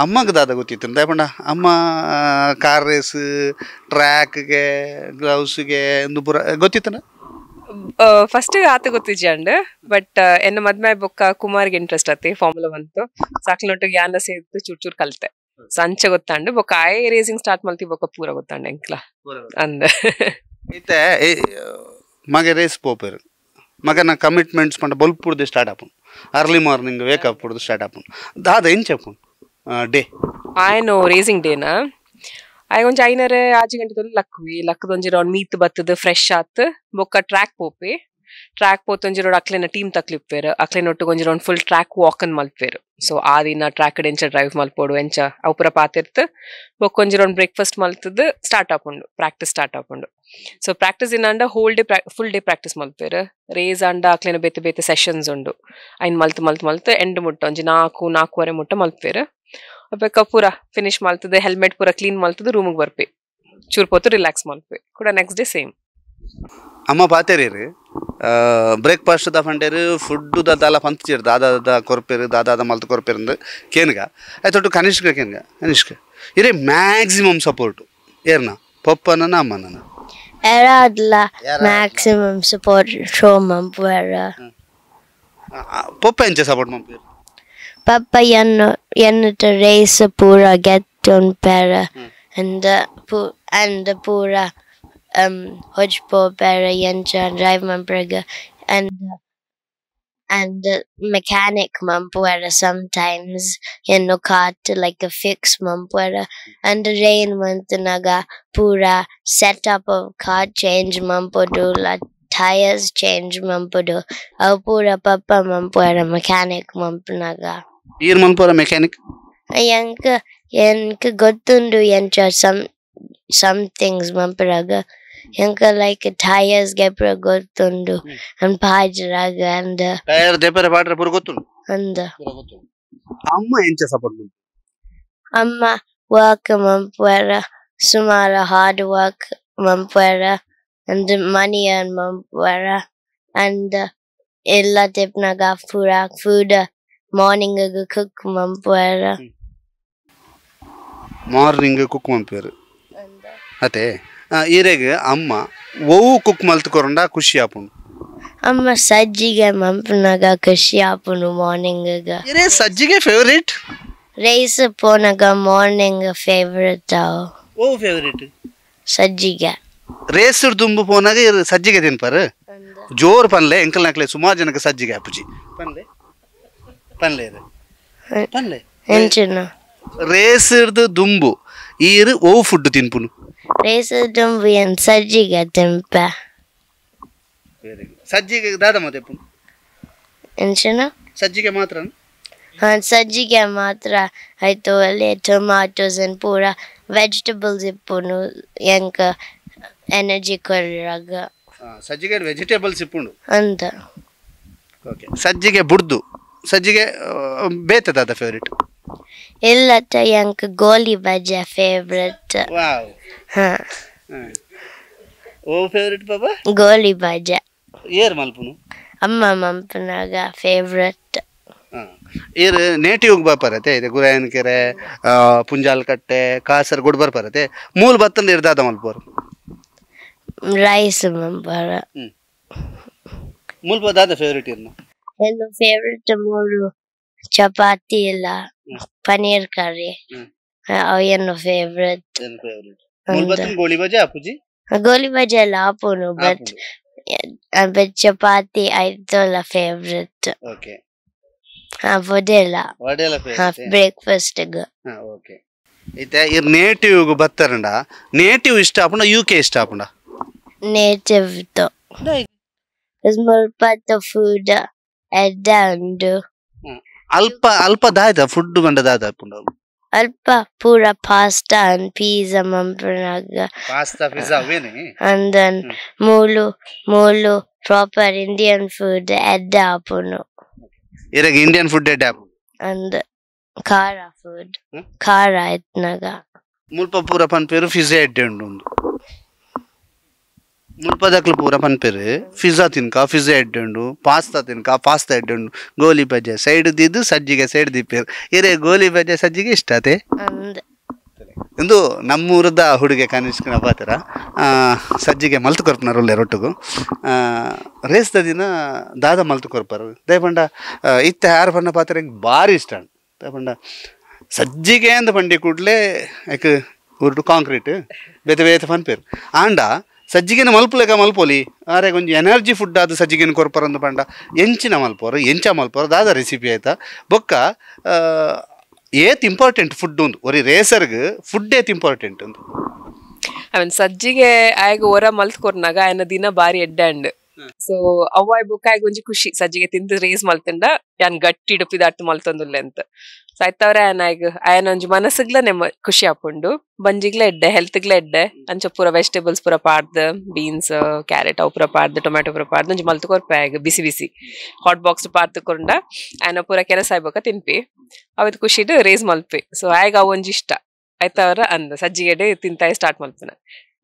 ಅಮ್ಮಗೆ ದಾದ ಗೊತ್ತಿತ್ತು ದಯಪಂಡ ಅಮ್ಮ ಕಾರ್ ರೇಸ್ ಟ್ರ್ಯಾಕ್ಗೆ ಗ್ಲೌಸ್ಗೆ ಒಂದು ಪೂರ ಗೊತ್ತಿತ್ತನ ಫಸ್ಟ್ ಆತ ಗೊತ್ತಿಜ್ಜಂಡ್ ಬಟ್ ಎನ್ನ ಮದ್ಮೆ ಬೊಕ್ಕ ಕುಮಾರ್ಗೆ ಇಂಟ್ರೆಸ್ಟ್ ಆತಿ ಫಾರ್ಮುಲಾ ಒನ್ ಸಾಕ್ಲೊಟ್ಟಿಗೆ ಯಾನ ಸೇರ್ತು ಚೂರ್ ಚೂರ್ ಕಲ್ತೆ ಸೊ ಅಂಚೆ ಗೊತ್ತಾಂಡು ಬೊಕ್ಕ ಆಯ್ ರೇಸಿಂಗ್ ಸ್ಟಾರ್ಟ್ ಮಲ್ತಿ ಬೊಕ್ಕ ಪೂರ ಗೊತ್ತಾಂಡು ಎಂಕ್ಲ ಅಂದ ಇತ್ತೆ ಮಗೆ ರೇಸ್ ಪೋಪೇರು ಮಗನ ಕಮಿಟ್ಮೆಂಟ್ಸ್ ಪಂಡ ಬೊಲ್ಪುಡ್ದು ಸ್ಟಾರ್ಟ್ ಆಪುಂಡು early morning wake up ಪುಡ್ದು start ಆಪುಂಡು ದಾದ ಎಂಚ ಡೇ ಆಯನು ರೇಸಿಂಗ್ ಡೇನಾ ಆಯ್ ಒಂಜಿ ಐನರೆ 5 ಗಂಟೆ ತೊಲಿ ಲಕ್ಕುವಿ ಲಕ್ಕದೊಂಜಿ ರೌಂಡ್ ಮೀತ್ ಬತ್ತದ ಫ್ರೆಶ್ ಆತ್ ಬೊಕ್ಕ ಟ್ರ್ಯಾಕ್ ಪೋಪಿ ಟ್ರ್ಯಾಕ್ ಪೋತೊಂಜಿ ರೋಡ್ ಅಕ್ಲೆನ ಟೀಮ್ ತಕ್ಲಿಪ್ಪೇರು ಅಕ್ಲೆನ ಒಟ್ಟಿಗೆ ಒಂಜಿ round full track walk ಅನ್ ಮಲ್ಪೇರು ಸೊ ಆ ದಿನ ಟ್ರ್ಯಾಕ್ ಎಂಚ ಡ್ರೈವ್ ಮಲ್ಪೋಡು ಎಂಚ ಅವು ಪೂರ ಪಾತಿರ್ತು ಬೊಕ್ಕ ಒಂಜಿ ರೌಂಡ್ ಬ್ರೇಕ್ಫಾಸ್ಟ್ ಮಲ್ತದ ಸ್ಟಾರ್ಟ್ ಆಪುಂಡು ಪ್ರಾಕ್ಟೀಸ್ ಸ್ಟಾರ್ಟ್ ಆಪುಂಡು ಸೊ ಪ್ರಾಕ್ಟೀಸ್ ಇನ್ನಾಂಡ whole day full day practice ಮಲ್ಪೇರು race ಆಂಡ ಅಕ್ಲೆನ ಬೇತೆ ಬೇತೆ ಸೆಷನ್ಸ್ ಉಂಡು ಐನ್ ಮಲ್ತ್ ಮಲ್ತ್ ಮಲ್ತ್ ಎಂಡ್ ಮುಟ್ಟ ಒಂಜಿ 4 4:30 ಮುಟ್ಟ ಮಲ್ಪೇರು ಅಬ್ಬಕ್ಕ ಪೂರ ಫಿನಿಶ್ ಮಲ್ತದೆ ಹೆಲ್ಮೆಟ್ ಪೂರ ಕ್ಲೀನ್ ಮಲ್ತದೆ ರೂಮಿಗೆ ಬರ್ಪೆ ಚೂರು ಪೊತ್ತು ರಿಲ್ಯಾಕ್ಸ್ ಮಲ್ಪೆ ಕೂಡ next day same ಅಮ್ಮ ಪಾತೇರಿ ಬ್ರೇಕ್ಫಾಸ್ಟ್ the ಫಂಡೇರು food ದಾಲ ಪಂಚೇರು ದಾದ ಕೊರ್ಪೇರು ದಾದಾದ ಮಲ್ತು ಕೊರ್ಪೇರು ಕೇನ್ಗ ಆಯ್ತೊಟ್ಟು ಕನಿಷ್ಕ ಕೇನ್ಗ ಕನಿಷ್ಕ ಇರೇ ಮ್ಯಾಕ್ಸಿಮಮ್ ಸಪೋರ್ಟು ಏರ್ನ ಪೊಪ್ಪನ ಅಮ್ಮನ ಎರಾದ್ಲ maximum support show ಮಂಪುವೆರ ಪೊಪ್ಪ ಎಂಚ support ಮಂಪುವೆರ್ Papa yennu race pura get on pera and and pura hojpo pera yencha drive mamprega and mechanic mampuera sometimes yennu car to like a fix mampuera and rain mantanaga pura setup of car change mampodu la tires change mampodu au pura papa mampuera mechanic mampunaga ಈರ್ ಮಲ್ಪುರ mechanic ಎಂಕ ಎಂಕ ಗೊತ್ತುಂಡು ಎಂಚ some things ಮಂಪುರಾಗ ಎಂಕ like tyres ಗೆಪುರ ಗೊತ್ತುಂಡು and ಪಾಜರಾಗ and tyre ದೆಪರ ಪಾಡ್ರ ಪೂರ ಗೊತ್ತುಂಡು ಅಂದ ಅಮ್ಮ ಎಂಚ support ಮಂಪು ಅಮ್ಮ work ಮಂಪುರ ಸುಮಾರು hard work ಮಂಪುರ and money earn ಮಂಪುರ and ಎಲ್ಲ ತಿಪ್ನಾಗ ಪೂರ food morning cook mampuera. Morning cook ಮನ್ಪೇರು ಅತೆ ಈರೆಗ್ ಅಮ್ಮ ಒವು ಕುಕ್ ಮಲ್ತ್ಕೊರಂಡ ಖುಷಿ ಆಪುಂಡು ಅಮ್ಮ ಸಜ್ಜಿಗೆ ಮನ್ಪುನಗ ಖುಷಿ ಆಪುಂಡು ಮಾರ್ನಿಂಗ್ ಇರೇ ಸಜ್ಜಿಗೆ ಫೇವರೇಟ್ ರೇಸ್ ಪೋನಾಗ ಮಾರ್ನಿಂಗ್ ಫೇವರೇಟ್ ಓ ಫೇವರೇಟ್ ಸಜ್ಜಿಗೆ ರೇಸ್ ದುಂಬು ಪೋನಾಗ ಸಜ್ಜಿಗೆ ತಿನ್ಪಾರು ಜೋರು ಪನ್ಲೆ ಎಂಕಲ್ ನಕ್ಲೆ ಸುಮಾರು ಜನಕ್ಕೆ ಸಜ್ಜಿಗೆ ಅಪ್ಪುಜಿ ಪನ್ಲೆ ಪನ್ಲೆ ಪನ್ಲೆ ಎಂಚಿನ ರೇಸ್ ದುಂಬು ಈರು ಓ ಫುಡ್ ತಿನ್ಪುನು ರೇಸ್ ದುಂಬು ಏನ್ ಸಜ್ಜಿಗೆ ತಿನ್ಪ ಸಜ್ಜಿಗೆ ದಾದ ಮತ್ತೆ ಎಂಚಿನ ಸಜ್ಜಿಗೆ ಮಾತ್ರ ಹಾಂ ಸಜ್ಜಿಗೆ ಮಾತ್ರ ಆಯ್ತು ಅಲ್ಲಿ ಟೊಮಾಟೋಸ್ ಅಂಡ್ ಪೂರ ವೆಜಿಟೇಬಲ್ಸ್ ಇಪ್ಪುನು ಎಂಕ ಎನರ್ಜಿ ಕೊರ್ರಾಗ ಸಜ್ಜಿಗೆ ವೆಜಿಟೇಬಲ್ಸ್ ಇಪ್ಪುಂಡು ಅಂತ ಓಕೆ ಸಜ್ಜಿಗೆ ಬುಡ್ದು ಸಜ್ಜಿಗೆ ಬೇತದಾದ ಫೇವರೇಟ್ ಇಲ್ಲತ್ತ ಎಂಕ ಗೋಲಿ ಬಜೆ ಫೇವರೇಟ್ ವಾವ್ ಹಾಂ ಓ ಫೇವರೇಟ್ ಬಾಬಾ ಗೋಲಿ ಬಜೆ ಏರ್ ಮಲ್ಪುನು ಅಮ್ಮ ಮಂಪನಾಗ ಫೇವರೇಟ್ ಏರ್ ನೇಟಿವ್ ಬರ್ಪರತೆ ಇದೆ ಗುರಾಯನಕೆರೆ ಪುಂಜಾಲಕಟ್ಟೆ ಕಾಸರಗೋಡು ಬರ್ಪರತೆ ಮೂಲ ಬತ್ತಂದು ಇರ್ದಾದ ಮಲ್ಪೋರು ರೈಸ್ ಮಂಪರ ಮೂಲ ದಾದ ಫೇವರೇಟ್ ಇರ್ನ ಏನು ಫೇವರೇಟ್ ಮೂರು ಚಪಾತಿ ಇಲ್ಲ ಪನೀರ್ ಕರಿ ಅವು ಏನು ಫೇವರೇಟ್ ಮೂಲ ಬತ್ತಂದು ಗೋಳಿ ಬಜೆ ಅಪ್ಪುಜಿ ಗೋಲಿ ಬಜೆ ಎಲ್ಲ ಆಪುನು ಬಟ್ ಬಟ್ ಚಪಾತಿ ಆಯ್ತಲ್ಲ ಫೇವರೇಟ್ ಓಕೆ ವಡೆಲ ವಡೆಲ ಬ್ರೇಕ್ಫಾಸ್ಟ್ ಓಕೆ ಇತ್ತೆ ಇರ್ ನೇಟಿವ್ ಬತ್ತರಂಡ ನೇಟಿವ್ ಇಷ್ಟ ಆಪುಂಡ ಯು ಕೆ ಇಷ್ಟ ಆಪುಂಡ ನೇಟಿವ್ ಮುಲ್ಪತ್ತ ಫುಡ್ ಎಡ್ಡ ಉಂಡು ಅಲ್ಪ ಅಲ್ಪ ದಾಯ್ತ ಫುಡ್ ಬಂಡ ದಾದ ಆಪುಂಡ ಅಲ್ಪ ಪೂರ pasta and pizza ಮಂಪನಾಗ pasta pizza ಅವೇನೆ and then ಮೂಲು ಮೂಲು proper Indian food ಎಡ್ಡ ಆಪುಂಡು ಇರಗ ಇಂಡಿಯನ್ ಫುಡ್ ಎಡ್ಡೆ ಆಪುಂಡು ಅಂದ್ ಖಾರ ಫುಡ್ ಖಾರ ಇತ್ನಾಗ ಮುಲ್ಪ ಪೂರ ಪನ್ಪೇರು ಫಿಜಾ ಎಡ್ಡೆ ಉಂಡು ಉಂದು ಮುಲ್ಪದಕ್ಲು ಪೂರ ಪನ್ಪೇರು ಫಿಜಾ ತಿನ್ಕ ಫಿಜಾ ಎಡ್ಡೆ ಉಂಡು ಪಾಸ್ತಾ ತಿನ್ಕ ಪಾಸ್ತಾ ಎಡ್ಡೆ ಉಂಡು ಗೋಲಿ ಬಜೆ ಸೈಡ್ ದಿದ್ದು ಸಜ್ಜಿಗೆ ಸೈಡ್ ದಿಪ್ಪೇರು ಇರೇ ಗೋಲಿ ಬಜೆ ಸಜ್ಜಿಗೆ ಇಷ್ಟ ಅತೆ ಅಂದ್ ಇಂದು ನಮ್ಮೂರದ ಹುಡುಗೆ ಕನಿಷ್ಕನ ಪಾತ್ರ ಸಜ್ಜಿಗೆ ಮಲ್ತು ಕೊರ್ಪುನರು ಉಲ್ಲೆರ್ ಒಟ್ಟುಗು ರೇಸ್ದ ದಿನ ದಾದ ಮಲ್ತು ಕೊರ್ಪರು ದಯಪಂಡ ಇತ್ತೆ ಯಾರು ಪಂಡ ಪಾತ್ರ ಎಂಕ್ ಭಾರಿ ಇಷ್ಟ ದಯಪಂಡ ಸಜ್ಜಿಗೆ ಅಂದ ಪಂಡಿ ಕೂಡಲೇ ಯಾಕೆ ಊರುಡು ಕಾಂಕ್ರೀಟ್ ಬೇತೆ ಬೇತೆ ಪನ್ಪೇರು ಆಂಡ ಸಜ್ಜಿಗೆನ ಮಲ್ಪುಲೆಕ ಮಲ್ಪೊಲಿ ಆರೆ ಒಂಜಿ ಎನರ್ಜಿ ಫುಡ್ ಆದ ಸಜ್ಜಿಗೆನ ಕೊರ್ಪರಂದು ಪಂಡ ಎಂಚಿನ ಮಲ್ಪೋರು ಎಂಚ ಮಲ್ಪೋರು ದಾದ ರೆಸಿಪಿ ಆಯ್ತಾ ಬೊಕ್ಕ ಏತ್ ಇಂಪಾರ್ಟೆಂಟ್ ಫುಡ್ ಉಂದು ಒರಿ ರೇಸರ್ಗ್ ಫುಡ್ ಏತ್ ಇಂಪಾರ್ಟೆಂಟ್ ಉಂದು ಅವನ್ ಸಜ್ಜಿಗೆ ಆಯಗ ಹೊರ ಮಲ್ತ್ ಕೊರ್ನಾಗ ಆಯನ ದಿನ ಬಾರಿ ಎಡ್ಡೆ ಅಂಡ್ ಸೊ ಅವ್ವಾಯ್ ಬೊಕ್ಕ ಆಯಗ ಒಂಜಿ ಖುಷಿ ಸಜ್ಜಿಗೆ ತಿಂದು ರೇಸ್ ಮಲ್ತಂಡ ಯಾನ್ ಗಟ್ಟಿ ಇಡುಪಿದಾಟ್ ಮಲ್ತೊಂದುಲ್ಲೆ ಅಂತ ಸೊ ಆಯ್ತವ್ರೆ ಆಯನ ಆಯಗ ಆಯನ ಒಂಜಿ ಮನಸ್ಸುಗ್ಲ ನೆಮ್ಮ ಖುಷಿ ಆಪುಂಡು ಬಂಜಿಗ್ಲ ಎಡ್ಡೆ ಹೆಲ್ತ್ಗ್ಲ ಎಡ್ಡೆ ಅಂಚ ಪೂರ ವೆಜಿಟೇಬಲ್ಸ್ ಪೂರ ಪಾಡ್ದ್ ಬೀನ್ಸ್ ಕ್ಯಾರೆಟ್ ಅವು ಪೂರ ಪಾಡ್ದ್ ಟೊಮ್ಯಾಟೊ ಪೂರ ಪಾಡ್ದ್ ಒಂಜಿ ಮಲ್ತ್ ಕೊರ್ಪೆ ಆಯಗ ಬಿಸಿ ಬಿಸಿ ಹಾಟ್ ಬಾಕ್ಸ್ ಪಾಡ್ದ್ ಕೊಂಡ ಆಯನ ಪೂರ ಕೆಲಸ ಆಯ್ಬೊಕ್ಕ ತಿನ್ಪಿ ಅವತ್ತು ಖುಷಿಡ್ ರೇಸ್ ಮಲ್ಪೆ ಸೊ ಆಯಗ ಅವು ಒಂಜಿ ಇಷ್ಟ ಆಯ್ತವ್ರ ಅಂದ ಸಜ್ಜಿಗೆಡೆ ತಿಂತಾಯಿ ಸ್ಟಾರ್ಟ್ ಮಲ್ಪನ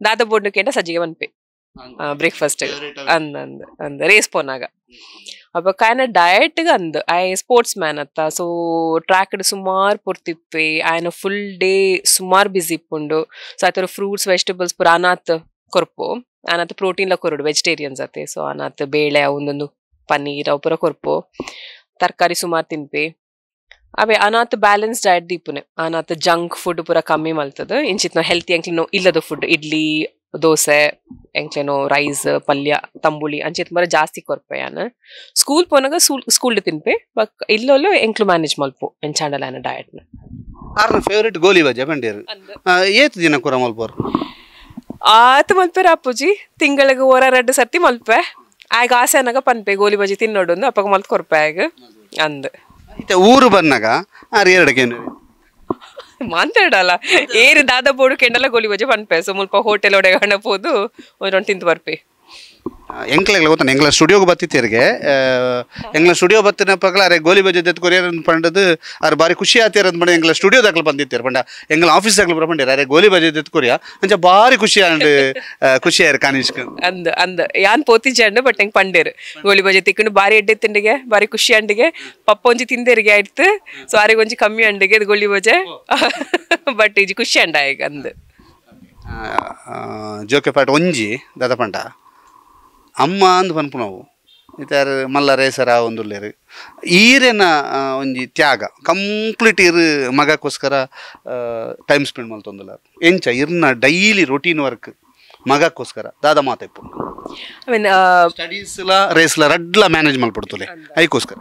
ದಾದ ಬೋರ್ಡು ಕೇಂಡ ಸಜ್ಜಿಗೆ ಮನ್ಪೆ ಬ್ರೇಕ್ಫಾಸ್ಟ್ ಅಂದ ಅಂದ ಅಂದ ರೇಸ್ ಪೋನಾಗ ಅಪ್ಪ ಕಾಯನ ಡಯಟ್ ಅಂದ್ I sports man ಅತ್ತ ಸೊ ಟ್ರ್ಯಾಕ್ ಸುಮಾರು ಪೊರ್ತಿಪ್ಪೆ ಆಯನ ಫುಲ್ ಡೇ ಸುಮಾರು ಬಿಸಿ ಇಪ್ಪುಂಡು ಸೊ ಆತರ ಫ್ರೂಟ್ಸ್ ವೆಜಿಟೇಬಲ್ಸ್ ಪೂರ ಅನಾಥ್ ಕೊರ್ಪು ಅನಾಥ ಪ್ರೋಟೀನ್ ಲ ಕೊರಡು ವೆಜಿಟೇರಿಯನ್ಸ್ ಅತ್ತೆ ಸೊ ಅನಾಥ್ ಬೇಳೆ ಒಂದೊಂದು ಪನ್ನೀರ್ ಅವು ಪೂರ ಕೊರ್ಪು ತರಕಾರಿ ಸುಮಾರು ತಿನ್ಪೆ ಅವೇ ಅನಾಥ ಬ್ಯಾಲೆನ್ಸ್ ಡಯಟ್ ದೀಪುನೆ ಅನಾಥ ಜಂಕ್ ಫುಡ್ ಪೂರ ಕಮ್ಮಿ ಮಲ್ತದ ಇಂಚಿತ್ನ ಹೆಲ್ತಿ ಅಂಕ್ಲಿನೋ ಇಲ್ಲದ ಫುಡ್ ಇಡ್ಲಿ ದೋಸೆ ಎಂಕ್ಲೇನೋ ರೈಸ್ ಪಲ್ಯ ತಂಬುಳಿ ಅಂಚಿತ್ ಮರ ಜಾಸ್ತಿ ಕೊರ್ಪೆ ಯಾನ್ ಸ್ಕೂಲ್ ಪೋನಾಗ ಸ್ಕೂಲ್ ತಿನ್ಪೆ ಬಟ್ ಇಲ್ಲೊಲ್ಲು ಎಂಕ್ಲು ಮ್ಯಾನೇಜ್ ಮಲ್ಪು ಎಂಚಾಂಡಲ ಆನ ಡಯಟ್ ಆರ್ನ ಫೇವರೇಟ್ ಗೋಲಿ ಬಜೆ ಪಂಡೇರು ಏತ್ ದಿನ ಕೂರ ಮಲ್ಪೋರು ಆತ ಮಲ್ಪೆರ ಅಪ್ಪುಜಿ ತಿಂಗಳಿಗೆ ಓರ 2 ಸರ್ತಿ ಮಲ್ಪೆ ಆಗ ಆಸೆ ಅನ್ನಾಗ ಪನ್ಪೆ ಗೋಲಿ ಬಜೆ ತಿನ್ನೋಡೊಂದು ಅಪ್ಪಗ ಮಲ್ತ್ ಕೊರ್ಪೆ ಆಗ ಅಂದ್ ಇತ್ತೆ ಊರು ಬಂದಾಗ ಆರು ಎರಡಕ್ಕೇನು ಮಾತಾಡಲ್ಲ ಏರು ದಾದ ಬೋಡು ಕೆಂಡಲ ಗೋಲಿ ಬಜೆ ಪನ್ಪೆ ಸೊ ಮುಲ್ಪ ಹೋಟೆಲ್ ಒಡೆಗೆ ಹಣ ಪೋದು ಒಂದೊಂದು ತಿಂದು ಬರ್ಪೆ. ಎಂಕ್ಲೆಗ್ಲ ಗೊತ್ತಾನೆ ಎಂಗ್ಲ ಸ್ಟುಡಿಯೋಗೆ ಬತ್ತಿತ್ತೇರಿಗೆ ಎಂಗ್ಲ ಸ್ಟುಡಿಯೋ ಬತ್ತಿನ ಪಕ್ಕಲ ಅರೆ ಗೋಲಿ ಬಜೆ ದೆತ್ ಕೊರಿಯರ್ ಪಂಡದು ಅರೆ ಬಾರಿ ಖುಷಿ ಆತೀರ ಅಂತ ಪಂಡ ಎಂಗ್ಲ ಸ್ಟುಡಿಯೋ ದಾಖಲು ಬಂದಿತ್ತೀರ ಪಂಡ ಎಂಗ್ಲ ಆಫೀಸ್ ದಾಖಲು ಬರ ಪಂಡೇರ ಅರೆ ಗೋಲಿ ಬಜೆ ದೆತ್ ಕೊರಿಯಾ ಅಂಚ ಬಾರಿ ಖುಷಿ ಆಂಡ್ ಖುಷಿ ಆಯ್ರು ಕಾನಿಷ್ಕ ಅಂದ್ ಅಂದ್ ಯಾನ್ ಪೋತಿಜಂಡು ಬಟ್ ಎಂಗ್ ಪಂಡೇರು ಗೋಲಿ ಬಜೆ ತಿಕ್ಕೊಂಡು ಬಾರಿ ಎಡ್ಡೆ ತಿಂಡಿಗೆ ಬಾರಿ ಖುಷಿ ಅಂಡಿಗೆ ಪಪ್ಪ ಒಂಜಿ ತಿಂದೇರಿಗೆ ಆಯ್ತು ಸೊ ಆರಿಗೆ ಒಂಜಿ ಕಮ್ಮಿ ಅಂಡಿಗೆ ಇದು ಗೋಲಿ ಬಜೆ ಬಟ್ ಇಜಿ ಖುಷಿ ಅಂಡ ಈಗ ಅಂದ್ ಜೋಕೆ ಪಾಟ್ ಒಂಜಿ ದಾದ ಪಂಡ ಅಮ್ಮ ಅಂದ್ ಪನ್ಪು ನಾವು ಇತ್ತಾರು ಮಲ್ಲ ರೇಸರ ಒಂದುಲ್ಲೇರು ಈರೆನ ಒಂಜಿ ತ್ಯಾಗ ಕಂಪ್ಲೀಟ್ ಇರು ಮಗಕ್ಕೋಸ್ಕರ ಟೈಮ್ ಸ್ಪೆಂಡ್ ಮಲ್ತೊಂದುಲ್ಲ ಎಂಚ ಇರ್ನ daily routine work ಮಗಕ್ಕೋಸ್ಕರ ದಾದ ಮಾತೆಪ್ಪು I mean ಸ್ಟಡೀಸ್ಲ ರೇಸ್ಲ ರಡ್ಲ ಮ್ಯಾನೇಜ್ ಮಲ್ಪಡ್ತುಲೆ ಐಕೋಸ್ಕರ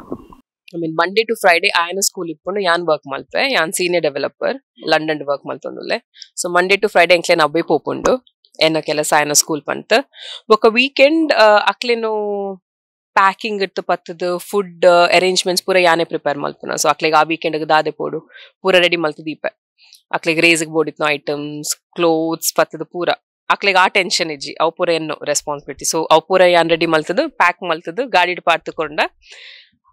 I mean Monday to Friday ಆಯನ ಸ್ಕೂಲ್ ಇಪ್ಪುಂಡು ಯಾನ್ ವರ್ಕ್ ಮಲ್ಪೆ ಯಾನ್ senior developer London work ಮಲ್ತೊಂದುಲ್ಲೆ so Monday to Friday ಎಂಕ್ಲೇನ್ Abbey ಪೋಪುಂಡು ಎನ್ನ ಕೆಲಸ ಆಯನ ಸ್ಕೂಲ್ ಪಂತ ಬೊಕ ವೀಕೆಂಡ್ ಅಕ್ಲೇನು ಪ್ಯಾಕಿಂಗ್ ಇತ್ತು ಪತ್ತದು ಫುಡ್ ಅರೇಂಜ್ಮೆಂಟ್ಸ್ ಪೂರ ಯಾನೇ ಪ್ರಿಪೇರ್ ಮಲ್ಪುನ ಸೊ ಅಕ್ಲೆಗ್ ಆ ವೀಕೆಂಡ್ ದಾದೆ ಪೋಡು ಪೂರ ರೆಡಿ ಮಲ್ತು ದೀಪೆ ಅಕ್ಲೆಗ್ ರೇಸ್ಗೆ ಬೋಡಿತ್ನ ಐಟಮ್ಸ್ ಕ್ಲೋತ್ಸ್ ಪತ್ತದು ಪೂರ ಅಕ್ಲೆಗ್ ಆ ಟೆನ್ಷನ್ ಇಜ್ಜಿ ಅವು ಪೂರ ಎನ್ನೋ ರೆಸ್ಪಾನ್ಸಿಬಿಲಿಟಿ ಸೊ ಅವು ಪೂರ ಯಾನ್ ರೆಡಿ ಮಲ್ತದು ಪ್ಯಾಕ್ ಮಲ್ತದು ಗಾಡಿ ಪಾರ್ತುಕೊಂಡ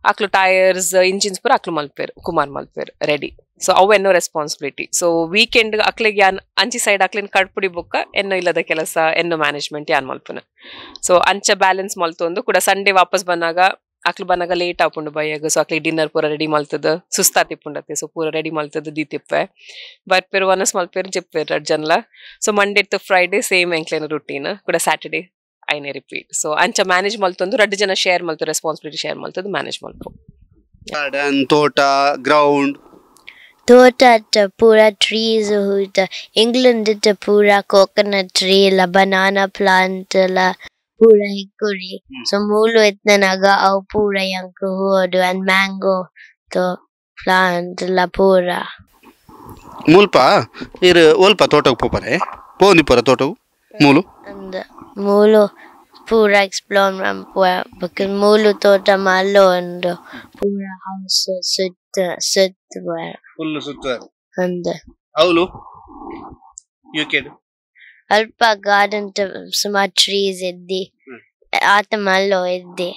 ಅಕ್ಲು ಟೈರ್ಸ್ ಇಂಜಿನ್ಸ್ ಪೂರ ಅಕ್ಲು ಮಲ್ಪೇರು ಕುಮಾರ್ ಮಲ್ಪೇರು ರೆಡಿ ಸೊ ಅವು ಎನ್ನೋ responsibility so weekend ಅಕ್ಲೆಗ್ ಯಾನ್ ಅಂಚಿ ಸೈಡ್ ಅಕ್ಲೆನ್ ಕಡ್ಪುಡಿ ಬೊಕ್ಕ ಎನ್ನೋ ಇಲ್ಲದ ಕೆಲಸ ಎನ್ನೋ ಮ್ಯಾನೇಜ್ಮೆಂಟ್ ಯಾನ್ ಮಲ್ಪುನ ಸೊ ಅಂಚ ಬ್ಯಾಲೆನ್ಸ್ ಮಲ್ತೊಂದು ಕೂಡ ಸಂಡೇ ವಾಪಸ್ ಬಂದಾಗ ಅಕ್ಲು ಬಂದಾಗ ಲೇಟ್ ಆಪುಂಡು ಬಯ್ಯಾಗ ಸೊ ಅಕ್ಲಿಗೆ ಡಿನ್ನರ್ ಪೂರ ರೆಡಿ ಮಲ್ತದ ಸುಸ್ತಾ ತಿಪ್ಪುಂಡತ್ತೆ ಸೊ ಪೂರ ರೆಡಿ ಮಲ್ತದ ದೀತಿಪ್ಪೆ ಬರ್ಪೇರು ವನಸ್ ಮಲ್ಪೇರು ಜೆಪ್ಪೇರು ರಡ್ ಜನಲ so Monday to Friday same ಎಂಕ್ಲೇನ routine ಕೂಡ ಸ್ಯಾಟರ್ಡೇ ಐನೇ ರಿಪೀಟ್ ಸೊ ಅಂಚ ಮ್ಯಾನೇಜ್ ಮಲ್ತೊಂದು ರಡ್ಡು ಜನ ಶೇರ್ ಮಲ್ತು ರೆಸ್ಪಾನ್ಸಿಬಿಲಿಟಿ ಶೇರ್ ಮಲ್ತದು ಮ್ಯಾನೇಜ್ ಮಲ್ಪು ಗಾರ್ಡನ್ ತೋಟ ಗ್ರೌಂಡ್ ತೋಟ ಪೂರ ಟ್ರೀಸ್ ಹೂತ ಇಂಗ್ಲೆಂಡ್ ಪೂರ ಕೋಕೋನಟ್ ಟ್ರೀ ಇಲ್ಲ ಬನಾನಾ ಪ್ಲಾಂಟ್ ಎಲ್ಲ ಪೂರ ಹಿಕ್ಕುರಿ ಸೊ ಮೂಲು ಎತ್ತನಾಗ ಅವು ಪೂರ ಎಂಕ್ ಹೂಡು and mango plant ಎಲ್ಲ ಪೂರ ಮೂಲ್ಪ ಇರು ಒಲ್ಪ ತೋಟಕ್ಕೆ ಪೋಪರೆ ಪೋನಿಪುರ ತೋಟವು ಮೂಲು ಅಂದ್ ಮೂಲು ಪೂರ ಎಕ್ಸ್ಪ್ಲೋರ್ ಮನ್ಪುವ because ಮೂಲು ತೋಟ ಮಲ್ಲ ಉಂಡು ಪೂರ ಹೌಸ್ ಸುತ್ತ ಸುತ್ತುವ ಫುಲ್ ಸುತ್ತುವ ಅಂದ್ ಅವಳು ಯು ಕೆ ಅಲ್ಪ ಗಾರ್ಡನ್ ಸುಮಾರು ಟ್ರೀಸ್ ಇದ್ದಿ ಆತ ಮಲ್ಲೋ ಇದ್ದಿ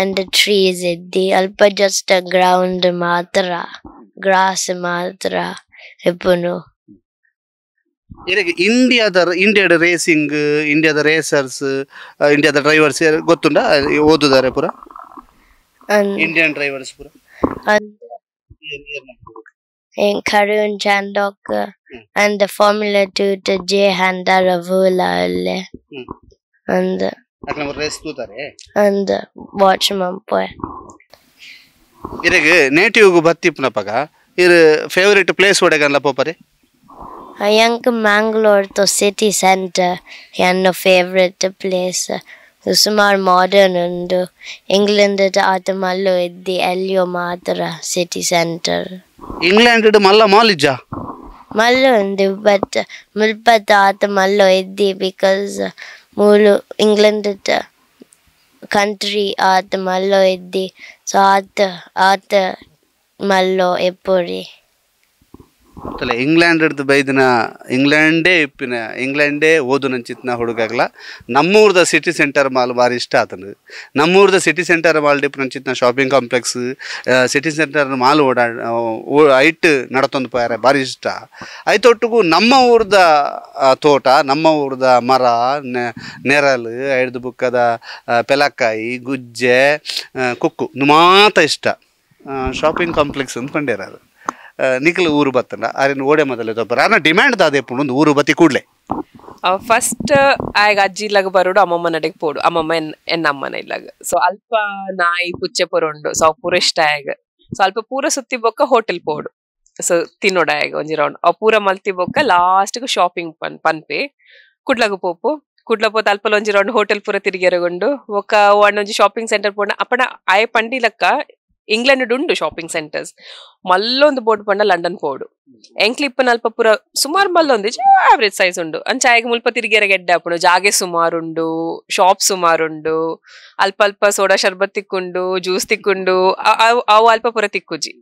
ಅಂಡ್ ಟ್ರೀಸ್ ಇದ್ದಿ ಅಲ್ಪ ಜಸ್ಟ್ ಗ್ರೌಂಡ್ ಮಾತ್ರ ಗ್ರಾಸ್ ಮಾತ್ರ ಇಪ್ಪುನು ಇರಗೆ ಇಂಡಿಯಾದ ರೇಸಿಂಗ್ ಇಂಡಿಯಾದ ರೇಸರ್ಸ್ ಇಂಡಿಯಾದ ಡ್ರೈವರ್ಸ್ ಗೊತ್ತುಂಡ ಓದುದಾರೆ ಪೂರ ಇಂಡಿಯನ್ ಡ್ರೈವರ್ಸ್ ಪೂರ Karun Chandhok and the Formula 2 to Jehan Daruvala and race ತೂತಾರೆ and watch ಮನ್ಪುವೆ ಇರಗೆ native ಬತ್ತಿಪ್ಪನಪಗ ಇರು ಫೇವರೇಟ್ ಪ್ಲೇಸ್ ಒಡೆಗಲ್ಲ ಪೋಪರೆ ಎಂಕ್ ಮ್ಯಾಂಗ್ಳೂರ್ ತು ಸಿಟಿ ಸೆಂಟರ್ ಎನ್ನ ಫೇವರೇಟ್ ಪ್ಲೇಸ್ ಸುಮಾರು ಮಾಡರ್ನ್ ಉಂಡು ಇಂಗ್ಲೆಂಡ್ ಆತ ಮಲ್ಲು ಇದ್ದಿ ಎಲ್ಲಿಯೋ ಮಾತ್ರ city centre England ಮಲ್ಲ ಮಾಲ್ ಇಜ್ಜಾ ಮಲ್ಲು ಉಂಡು ಬಟ್ ಮುಲ್ಪದ ಆತ ಮಲ್ಲು ಇದ್ದಿ because ಮೂಲು ಇಂಗ್ಲೆಂಡ್ ಕಂಟ್ರಿ ಆತ ಮಲ್ಲು ಇದ್ದಿ ಸೊ ಆತ ಆತ ಮಲ್ಲೋ ಎಪ್ಪುರಿ ಇಂಗ್ಲೆಂಡ್ ಬೈದಿನ ಇಂಗ್ಲೆಂಡೇ ಇಪ್ಪಿನ ಇಂಗ್ಲೆಂಡೇ ಓದು ನಂಚಿತ್ನ ಹುಡುಗಾಗ್ಲ ನಮ್ಮೂರ್ದ city centre mall ಭಾರಿ ಇಷ್ಟ ಆತನು ನಮ್ಮೂರ್ದ city centre mall ಡಿಪ್ ನಂಚಿತ್ನ shopping complex city centre mall ಓಡಾಡ ಐಟ್ ನಡತೊಂದು ಪೋಯಾರೆ ಭಾರಿ ಇಷ್ಟ ಐತೊಟ್ಟಿಗೂ ನಮ್ಮ ಊರ್ದ ತೋಟ ನಮ್ಮ ಊರ್ದ ಮರ ನೆರಳು ಐಡ್ದು ಬುಕ್ಕದ ಪೆಲಕ್ಕಾಯಿ ಗುಜ್ಜೆ ಕುಕ್ಕು ಮಾತ ಇಷ್ಟ ಶಾಪಿಂಗ್ ಕಾಂಪ್ಲೆಕ್ಸ್ ಅಂದ್ಕೊಂಡೇರ ಅದು ನಿಖಲ್ ಊರು ಬತ್ತಂಡ ಆರಿನ ಓಡೆ ಮೊದಲೇ ತಪ್ಪರ ಆನ ಡಿಮ್ಯಾಂಡ್ ದಾದೆ ಒಂದು ಊರು ಬತ್ತಿ ಕೂಡಲೇ ಫಸ್ಟ್ ಆಗ ಅಜ್ಜಿ ಇಲ್ಲಾಗ ಬರೋಡು ಅಮ್ಮಮ್ಮ ನಡೆಗೆ ಪೋಡು ಅಮ್ಮಮ್ಮ ಎನ್ನ ಅಮ್ಮನ ಇಲ್ಲಾಗ ಸೊ ಅಲ್ಪ ನಾಯಿ ಪುಚ್ಚೆ ಪೊರೊಂಡು ಸೊ ಅವು ಪೂರ ಇಷ್ಟ ಆಗ ಸೊ ಅಲ್ಪ ಪೂರ ಸುತ್ತಿ ಬೊಕ್ಕ ಹೋಟೆಲ್ ಪೋಡು ಸೊ ತಿನ್ನೋಡ ಆಗ ಒಂಜಿ ರೌಂಡ್ ಅವು ಪೂರ ಮಲ್ತಿ ಬೊಕ್ಕ ಲಾಸ್ಟ್ಗೆ ಶಾಪಿಂಗ್ ಪನ್ಪೆ ಕುಡ್ಲಗ ಪೋಪು ಕುಡ್ಲ ಪೋತ ಅಲ್ಪ ಒಂಜಿ ರೌಂಡ್ ಹೋಟೆಲ್ ಪೂರ ತಿರುಗಿರಗೊಂಡು ಒಕ್ಕ ಒಂಜಿ ಶಾಪಿಂಗ್ ಸೆಂಟರ್ ಪೋಂಡ ಅಪ್ಪಣ ಆಯ ಪಂಡಿಲಕ್ಕ ಇಂಗ್ಲೆಂಡ್ ಉಂಡು ಶಾಪಿಂಗ್ ಸೆಂಟರ್ಸ್ ಮಲ್ಲೊಂದು ಬೋರ್ಡ್ ಪಂಡ ಲಂಡನ್ ಪೋಡು ಎಂಕ್ಲಿಪ್ಪನ ಅಲ್ಪ ಪೂರ ಸುಮಾರು ಮಲ್ಲೊಂದು ಆವ್ರೇಜ್ ಸೈಜ್ ಉಂಡು ಅಂಚ ಆಯಗ ಮುಲ್ಪ ತಿರುಗಿಯರ ಗೆಡ್ಡೆ ಆಪುಂಡು ಜಾಗೆ ಸುಮಾರುಂಡು ಶಾಪ್ ಸುಮಾರುಂಡು ಅಲ್ಪ ಅಲ್ಪ ಸೋಡಾ ಶರ್ಬತ್ ತಿಕ್ಕೊಂಡು ಜ್ಯೂಸ್ ತಿಕ್ಕೊಂಡು ಅವು ಅಲ್ಪ ಪೂರ ತಿಕ್ಕುಜಿ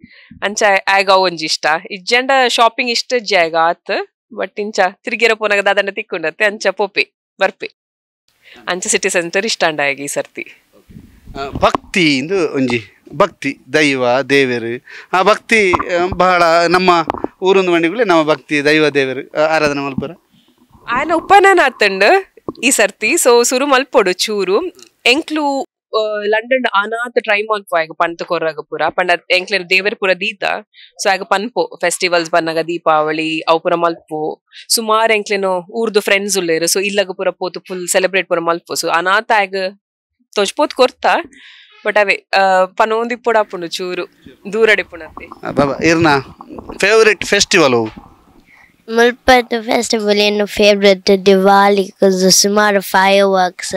ಅಂಚ ಆಯಗ ಅವು ಒಂಜಿ ಇಷ್ಟ ಇಜ್ಜಂಡ ಶಾಪಿಂಗ್ ಇಷ್ಟ ಇಜ್ಜಿ ಆಯಗ ಆತ್ ಬಟ್ ಇಂಚ ತಿರುಗಿಯರ ಪೋನಾಗ ದಾದಂಡ ತಿಕ್ಕೊಂಡತ್ತೆ ಅಂಚ ಪೋಪೆ ಬರ್ಪೆ. ಅಂಚ ಸಿಟಿ ಸೆಂಟರ್ ಇಷ್ಟ ಅಂಡ ಈ ಸರ್ತಿ. ಭಕ್ತಿ ಇಂದು ಒಂಜಿ ಭಕ್ತಿ ದೈವ ದೇವರು ಆ ಭಕ್ತಿ ಬಹಳ ನಮ್ಮ ಊರೊಂದು ಮಂಡಿಗಳೇ ನಮ್ಮ ಭಕ್ತಿ ದೈವ ದೇವರು ಆರಾಧನೆ ಮಲ್ಪರ ಆಯನ ಉಪನಯನ ಆತಂಡ್ ಈ ಸರ್ತಿ. ಸೊ ಸುರು ಮಲ್ಪೊಡು ಚೂರು ಎಂಕ್ಲು ಲಂಡನ್ ಅನಾಥ ಟ್ರೈ ಮಲ್ಪು ಆಗ ಪಂತ ಕೊರ್ರಾಗ ಪೂರ ಪಂಡ ಎಂಕ್ಲೆನ ದೇವರ ಪೂರ ದೀತ. ಸೊ ಆಗ ಪನ್ಪು ಫೆಸ್ಟಿವಲ್ಸ್ ಬನ್ನಾಗ ದೀಪಾವಳಿ ಅವು ಪೂರ ಮಲ್ಪು ಸುಮಾರು ಎಂಕ್ಲೇನು ಊರ್ದು ಫ್ರೆಂಡ್ಸ್ ಉಲ್ಲೇರು. ಸೊ ಇಲ್ಲಗ ಪೂರ ಪೋತು ಫುಲ್ ಸೆಲೆಬ್ರೇಟ್ ಪೂರ ಮಲ್ಪು. ಸೊ ಅನಾಥ ಆಗ ತೊಜ್ಪೋತ್ ಕೊರ್ತಾ ಬಟ್ ಅವೇ ಪನೋಂದಿಪ್ಪೊಡು ಆಪುಂಡು ಚೂರು ದೂರಡಿಪುಣತೆ. ಬಾಬಾ ಇರ್ನ ಫೇವರಿಟ್ ಫೆಸ್ಟಿವಲ್ ಮುಲ್ಪದ ಫೆಸ್ಟಿವಲ್ ಏನು ಫೇವರೇಟ್ ದಿವಾಲಿ because ಸುಮಾರು ಫೈರ್ ವರ್ಕ್ಸ್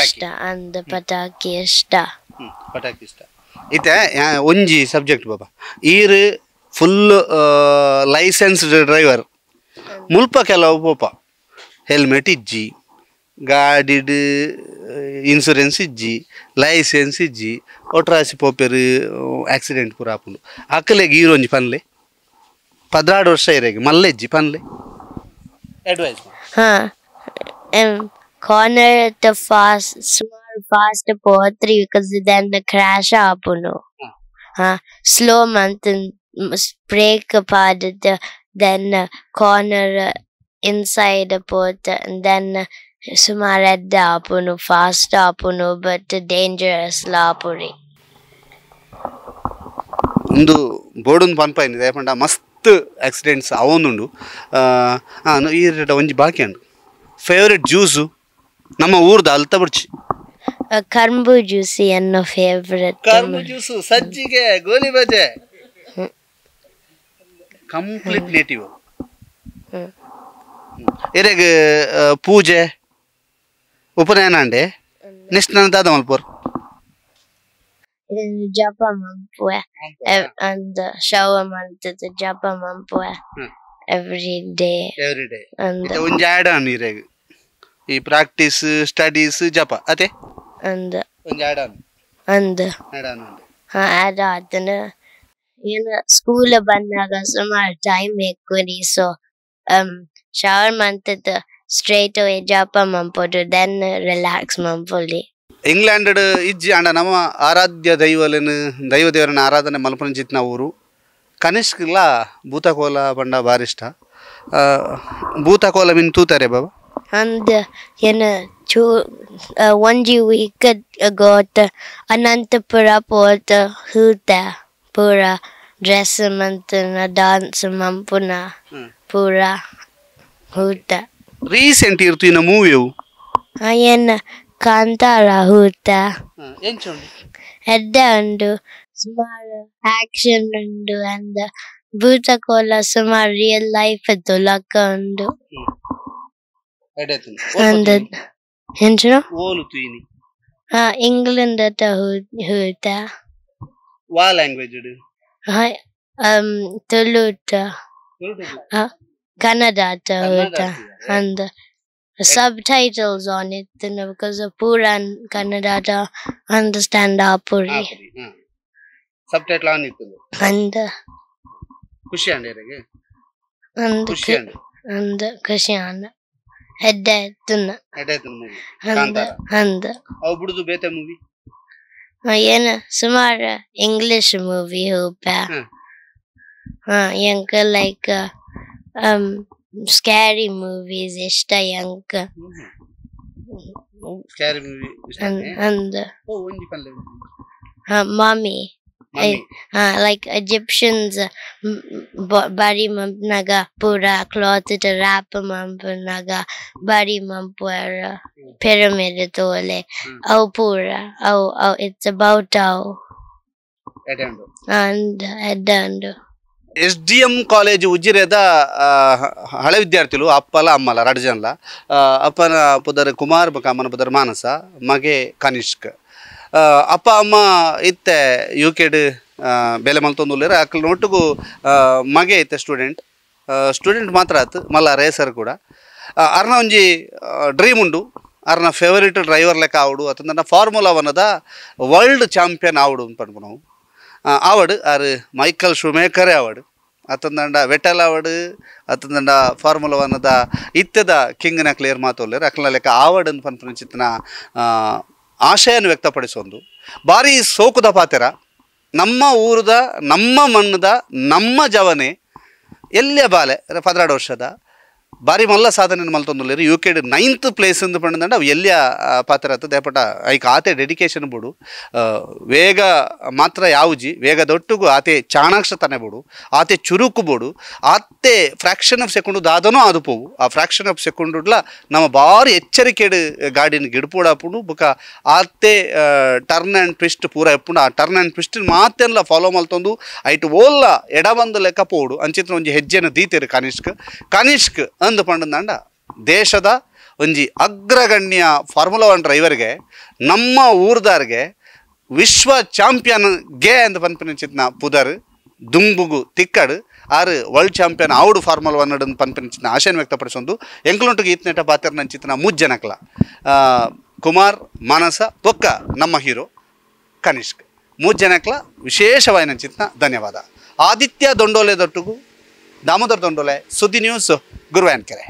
ಇಷ್ಟ ಅಂಡ್ ಪಟಾಕಿ ಇಷ್ಟ. ಪಟಾಕಿ ಇಷ್ಟ ಇತ್ತೆ ಒಂಜಿ ಸಬ್ಜೆಕ್ಟ್ ಬಾಬಾ ಈರ್ full licensed driver ಮುಲ್ಪ ಕೆಲವು ಪೋಪ ಹೆಲ್ಮೆಟ್ ಇಜ್ಜಿ ಗಾಡಿಡ್ ಇನ್ಸೂರೆನ್ಸ್ ಇಜ್ಜಿ ಲೈಸೆನ್ಸ್ ಇಜ್ಜಿ ಒಟ್ರಾಸಿ ಪೋಪೆರು ಆಕ್ಸಿಡೆಂಟ್ ಪೂರ ಆಪುಂಡು ಅಕ್ಕಲೆಗ್ ಈರ್ ಒಂಜಿ ಪನ್ಲೆ 12 ವರ್ಷ ಇರೆಗ್ ಮಲ್ಲೆ ಇಜ್ಜಿ ಪನ್ಲೆ ಅಡ್ವೈಸ್. ಹಾಂ corner the fast small fast poetry because then the crash ಆಪುಂಡು. Slow month break apart the then corner inside port and then ಸುಮಾರು ಎದ್ದ ಆಪುಂಡು ಫಾಸ್ಟ್ ಆಪುಂಡು ಬಟ್ ಡೇಂಜರಸ್ ಲಾಪುರಿ. ಒಂದು ಬೋರ್ಡೊಂದು ಪನ್ಪಾಯಿನಿ ಪಂಡ ಮಸ್ತ್ ಆಕ್ಸಿಡೆಂಟ್ಸ್ ಅವೊಂದುಂಡು. ಈ ರೇಟ ಒಂಜಿ ಬಾಕಿ ಉಂಡು ಫೇವರೇಟ್ ಜ್ಯೂಸು ನಮ್ಮ ಊರ್ದ ಅಲ್ತ ಬುಡ್ಚಿ ಕರ್ಂಬು ಜ್ಯೂಸ್ ಎನ್ನ ಫೇವರೇಟ್. ಕರ್ಂಬು ಜ್ಯೂಸು ಸಜ್ಜಿಗೆ ಗೋಲಿ ಬಜೆ ಕಂಪ್ಲೀಟ್ ನೇಟಿವ್. ಎರೆಗ್ ಪೂಜೆ ಉಪನಯನ ಅಂಡೆ ನೆಕ್ಸ್ಟ್ ನಾನು ದಾದ ಮಲ್ಪೋರ್ ಜಪ ಮಲ್ಪುವೆ and shower ಮಂತದ ಜಪ ಮಲ್ಪುವೆ every day every day. ಒಂಜಿ ಆಡ್ ಆನ್ ಇರೆಗ್ ಈ ಪ್ರಾಕ್ಟೀಸ್ ಸ್ಟಡೀಸ್ ಜಪ ಅತೆ and ಒಂಜಿ add on and add on ಉಂಡು. ಹಾ ಆಡ್ ಆತನ ಏನು ಸ್ಕೂಲ್ ಬಂದಾಗ ಸುಮಾರು ಟೈಮ್ ಬೇಕು. ಸೊ ಶವರ್ ಮಂತದ ಸ್ಟ್ರೇಟ್ ಅವೇ ಜಪ ಮಲ್ಪೊಡು then relax ಮಲ್ಪೊಲಿ. England ಇಜ್ಜಿ ಅಂಡ ನಮ್ಮ ಆರಾಧ್ಯ ದೈವಲೇನು ದೈವ ದೇವರನ್ನ ಆರಾಧನೆ ಮಲ್ಪನ ಜಿತ್ನ ಊರು ಕನಿಷ್ಕಲ ಭೂತಕೋಲ ಬಂಡ ಬಾರಿಷ್ಟ ಭೂತಕೋಲ ಮಿನ್ ತೂತಾರೆ ಬಾಬಾ. And ಏನು ಚೂ ಒಂಜಿ ವೀಕ್ ಗೋಟ್ ಅನಂತಪುರ ಪೋತ ಹೂತ ಪೂರ ಡ್ರೆಸ್ ಮಂತನ ಡಾನ್ಸ್ ಮಂಪುನ ಪೂರ ಹೂತ. ರೀಸೆಂಟ್ ಇರ್ತು ಮೂವಿ ಏನು ಕಾಂತಾರ ಹೂತ ಎಡ್ಡೆ ಉಂಡು ಸುಮಾರು ಆಕ್ಷನ್ ಉಂಡು ಅಂಡ್ ಭೂತಕೋಲ ಸುಮಾರು ರಿಯಲ್ ಲೈಫ್ ತುಲಕ ಉಂಡು. ಅಂಡ್ ಎಂಚನ ಇಂಗ್ಲೆಂಡ್ ಹೂತ ವಾ ಲ್ಯಾಂಗ್ವೇಜ್ ತುಳುಟ ಕನ್ನಡ ಹೂತ and subtitles on it because of Puran Kannada to understand Apuri. Subtitle on it. And ಖುಷಿ ಅಂಡೇರಿಗೆ and ಖುಷಿ ಅಂಡ and ಖುಷಿ ಅಂಡ ಹೆಡ್ಡೆ ತುನ್ನ ಹೆಡ್ಡೆ ತುನ್ನ ಮೂವಿ and and ಅವು ಬುಡುದು ಬೇತೆ ಮೂವಿ ಏನು ಸುಮಾರು ಇಂಗ್ಲಿಷ್ ಮೂವಿ ಹೋಪ ಎಂಕ like scary movies ಇಷ್ಟ ಎಂಕ. Scary movie and mummy like Egyptians body ಮಂಪ್ನಾಗ ಪೂರ ಕ್ಲಾತ್ ರ್ಯಾಪ್ ಮಂಪ್ನಾಗ ಬಾಡಿ ಮಂಪುವರ ಪಿರಮಿಡ್ ತೋಲೆ ಅವು ಪೂರ ಅವು ಅವು it's about ಅವು and ಎಡ್ಡಂಡು. S D M college ಉಜಿರೆದ ಹಳೆ ವಿದ್ಯಾರ್ಥಿಲು ಅಪ್ಪಲ ಅಮ್ಮಲ ರಡ್ ಜನಲ. ಅಪ್ಪನ ಪುದರ್ ಕುಮಾರ್ ಬೊಕ ಅಮ್ಮನ ಪುದರ್ ಮಾನಸ ಮಗೆ ಕನಿಷ್ಕ್. ಅಪ್ಪ ಅಮ್ಮ ಇತ್ತೆ you ಕೆಡ್ ಬೇಲೆ ಮಲ್ತೊಂದುಲ್ಲೆರ್ ಅಕ್ಲ್ ಒಟ್ಟುಗು ಮಗೆ ಇತ್ತೆ ಸ್ಟೂಡೆಂಟ್ ಸ್ಟೂಡೆಂಟ್ ಮಾತ್ರ ಆತು ಮಲ್ಲ ರೇಸರ್ ಕೂಡ. ಅರ್ನ ಒಂಜಿ ಡ್ರೀಮ್ ಉಂಡು ಅರ್ನ ಫೇವರೇಟ್ ಡ್ರೈವರ್ ಲೆಕ್ಕ ಆವಡು ಅತಂದನ ಫಾರ್ಮುಲಾ ಒನ್ನದ ವರ್ಲ್ಡ್ ಚಾಂಪಿಯನ್ ಆವಡು ಪನ್ಪುನವು ಆವಡು ಆರ್ ಮೈಕಲ್ ಶುಮೇಕರೇ ಆವಡು ಅತ್ತಂದಂಡ ವೆಟಲ್ ಆವಡ್ ಅತ್ತಂದಂಡ ಫಾರ್ಮುಲಾ ವನ್ದ ಇತ್ತೆದ ಕಿಂಗ್ನ ಕ್ಲಿಯರ್ ಮಾತೋಲ್ಲೆರ್ ಅಕ್ಲ ಲೆಕ್ಕ ಆವಡ್ ಅಂದ್ ಪನ್ಪಿನ ಚಿತ್ನ ಆಶಯನ ವ್ಯಕ್ತಪಡಿಸೊಂದು ಬಾರಿ ಸೋಕುದ ಪಾತೆರ. ನಮ್ಮ ಊರುದ ನಮ್ಮ ಮಣ್ಣದ ನಮ್ಮ ಜವನೆ ಎಲ್ಲಿಯ ಬಾಲೆ 12 ವರ್ಷದ ಬಾರಿ ಮಲ್ಲ ಸಾಧನೆ ಮಲ್ತೊಂದುಲ್ಲೆರ್. ಯು ಕೆ 9th place ಅಂದ್ ಪಂಡಂಡ ಅವು ಎಲ್ಲಿಯ ಪಾತ್ರ ಆತು ದೇಪಟ ಐಕ್ ಆತೆ ಡೆಡಿಕೇಶನ್ ಬೋಡು, ವೇಗ ಮಾತ್ರ ಯಾವುಜಿ, ವೇಗದೊಟ್ಟುಗು ಆತೆ ಚಾಣಾಕ್ಷತನೆ ಬೋಡು, ಆತೆ ಚುರುಕು ಬೋಡು, ಆತೆ ಫ್ರಾಕ್ಷನ್ ಆಫ್ ಸೆಕೆಂಡು ದಾದನೋ ಆದು ಪೋವು. ಆ ಫ್ರಾಕ್ಷನ್ ಆಫ್ ಸೆಕೆಂಡುಡ್ಲ ನಮ್ಮ ಬಾರಿ ಎಚ್ಚರಿಕೆಡ್ ಗಾಡಿನ ಗಿಡ್ಪೋಡಾಪುಂಡು. ಬೊಕ ಆತೆ ಟರ್ನ್ ಆ್ಯಂಡ್ ಟ್ವಿಸ್ಟ್ ಪೂರ ಎಪ್ಪುಂಡು. ಆ ಟರ್ನ್ ಆ್ಯಂಡ್ ಟ್ವಿಸ್ಟ್ ಮಾತೆನ್ಲ ಫಾಲೋ ಮಲ್ತೊಂದು ಐಟ್ ಓಲ್ಲ ಎಡಬಂದು ಲೆಕ್ಕ ಪೋಡು ಅಂಚಿತ್ರ ಒಂಜಿ ಹೆಜ್ಜೆನ ದೀತೆರು ಕನಿಷ್ಕ್. ಕನಿಷ್ಕ್ ಅಂದು ಪಂಡಂದಾಂಡ ದೇಶದ ಒಂಜಿ ಅಗ್ರಗಣ್ಯ ಫಾರ್ಮುಲಾ 1 ಡ್ರೈವರ್ಗೆ ನಮ್ಮ ಊರ್ದಾರ್ಗೆ ವಿಶ್ವ ಚಾಂಪಿಯನ್ ಗೆ ಅಂದ್ ಪನ್ಪಿನ ಚಿತ್ನ ಪುದರ್ ದುಂಬುಗು ತಿಕ್ಕಡು ಆರು ವರ್ಲ್ಡ್ ಚಾಂಪಿಯನ್ ಆವುಡು ಫಾರ್ಮುಲಾ 1 ಅಂದ್ ಪನ್ಪಿನ ಚಿತ್ನ ಆಶಯನ ವ್ಯಕ್ತಪಡಿಸೊಂದು ಎಂಕ್ಲುಂಟುಗು ಈತ್ನೆಟ ಪಾತೆರ್ನ ಚಿತ್ನ ಮುಜ್ಜನಕ್ಲ ಕುಮಾರ್ ಮಾನಸ ಬೊಕ್ಕ ನಮ್ಮ ಹೀರೋ ಕನಿಷ್ಕ್ ಮೂಜ್ಜನಕ್ಲ ವಿಶೇಷವಾಯಿನ ಚಿತ್ನ ಧನ್ಯವಾದ. ಆದಿತ್ಯ ದೊಂಡೋಲೆ ದೊಟ್ಟುಗು ದಾಮೋದರ್ ದೊಂಡೋಲೆ, ಸುದ್ದಿ ನ್ಯೂಸ್, ಗುರುವಾಯನಕೆರೆ.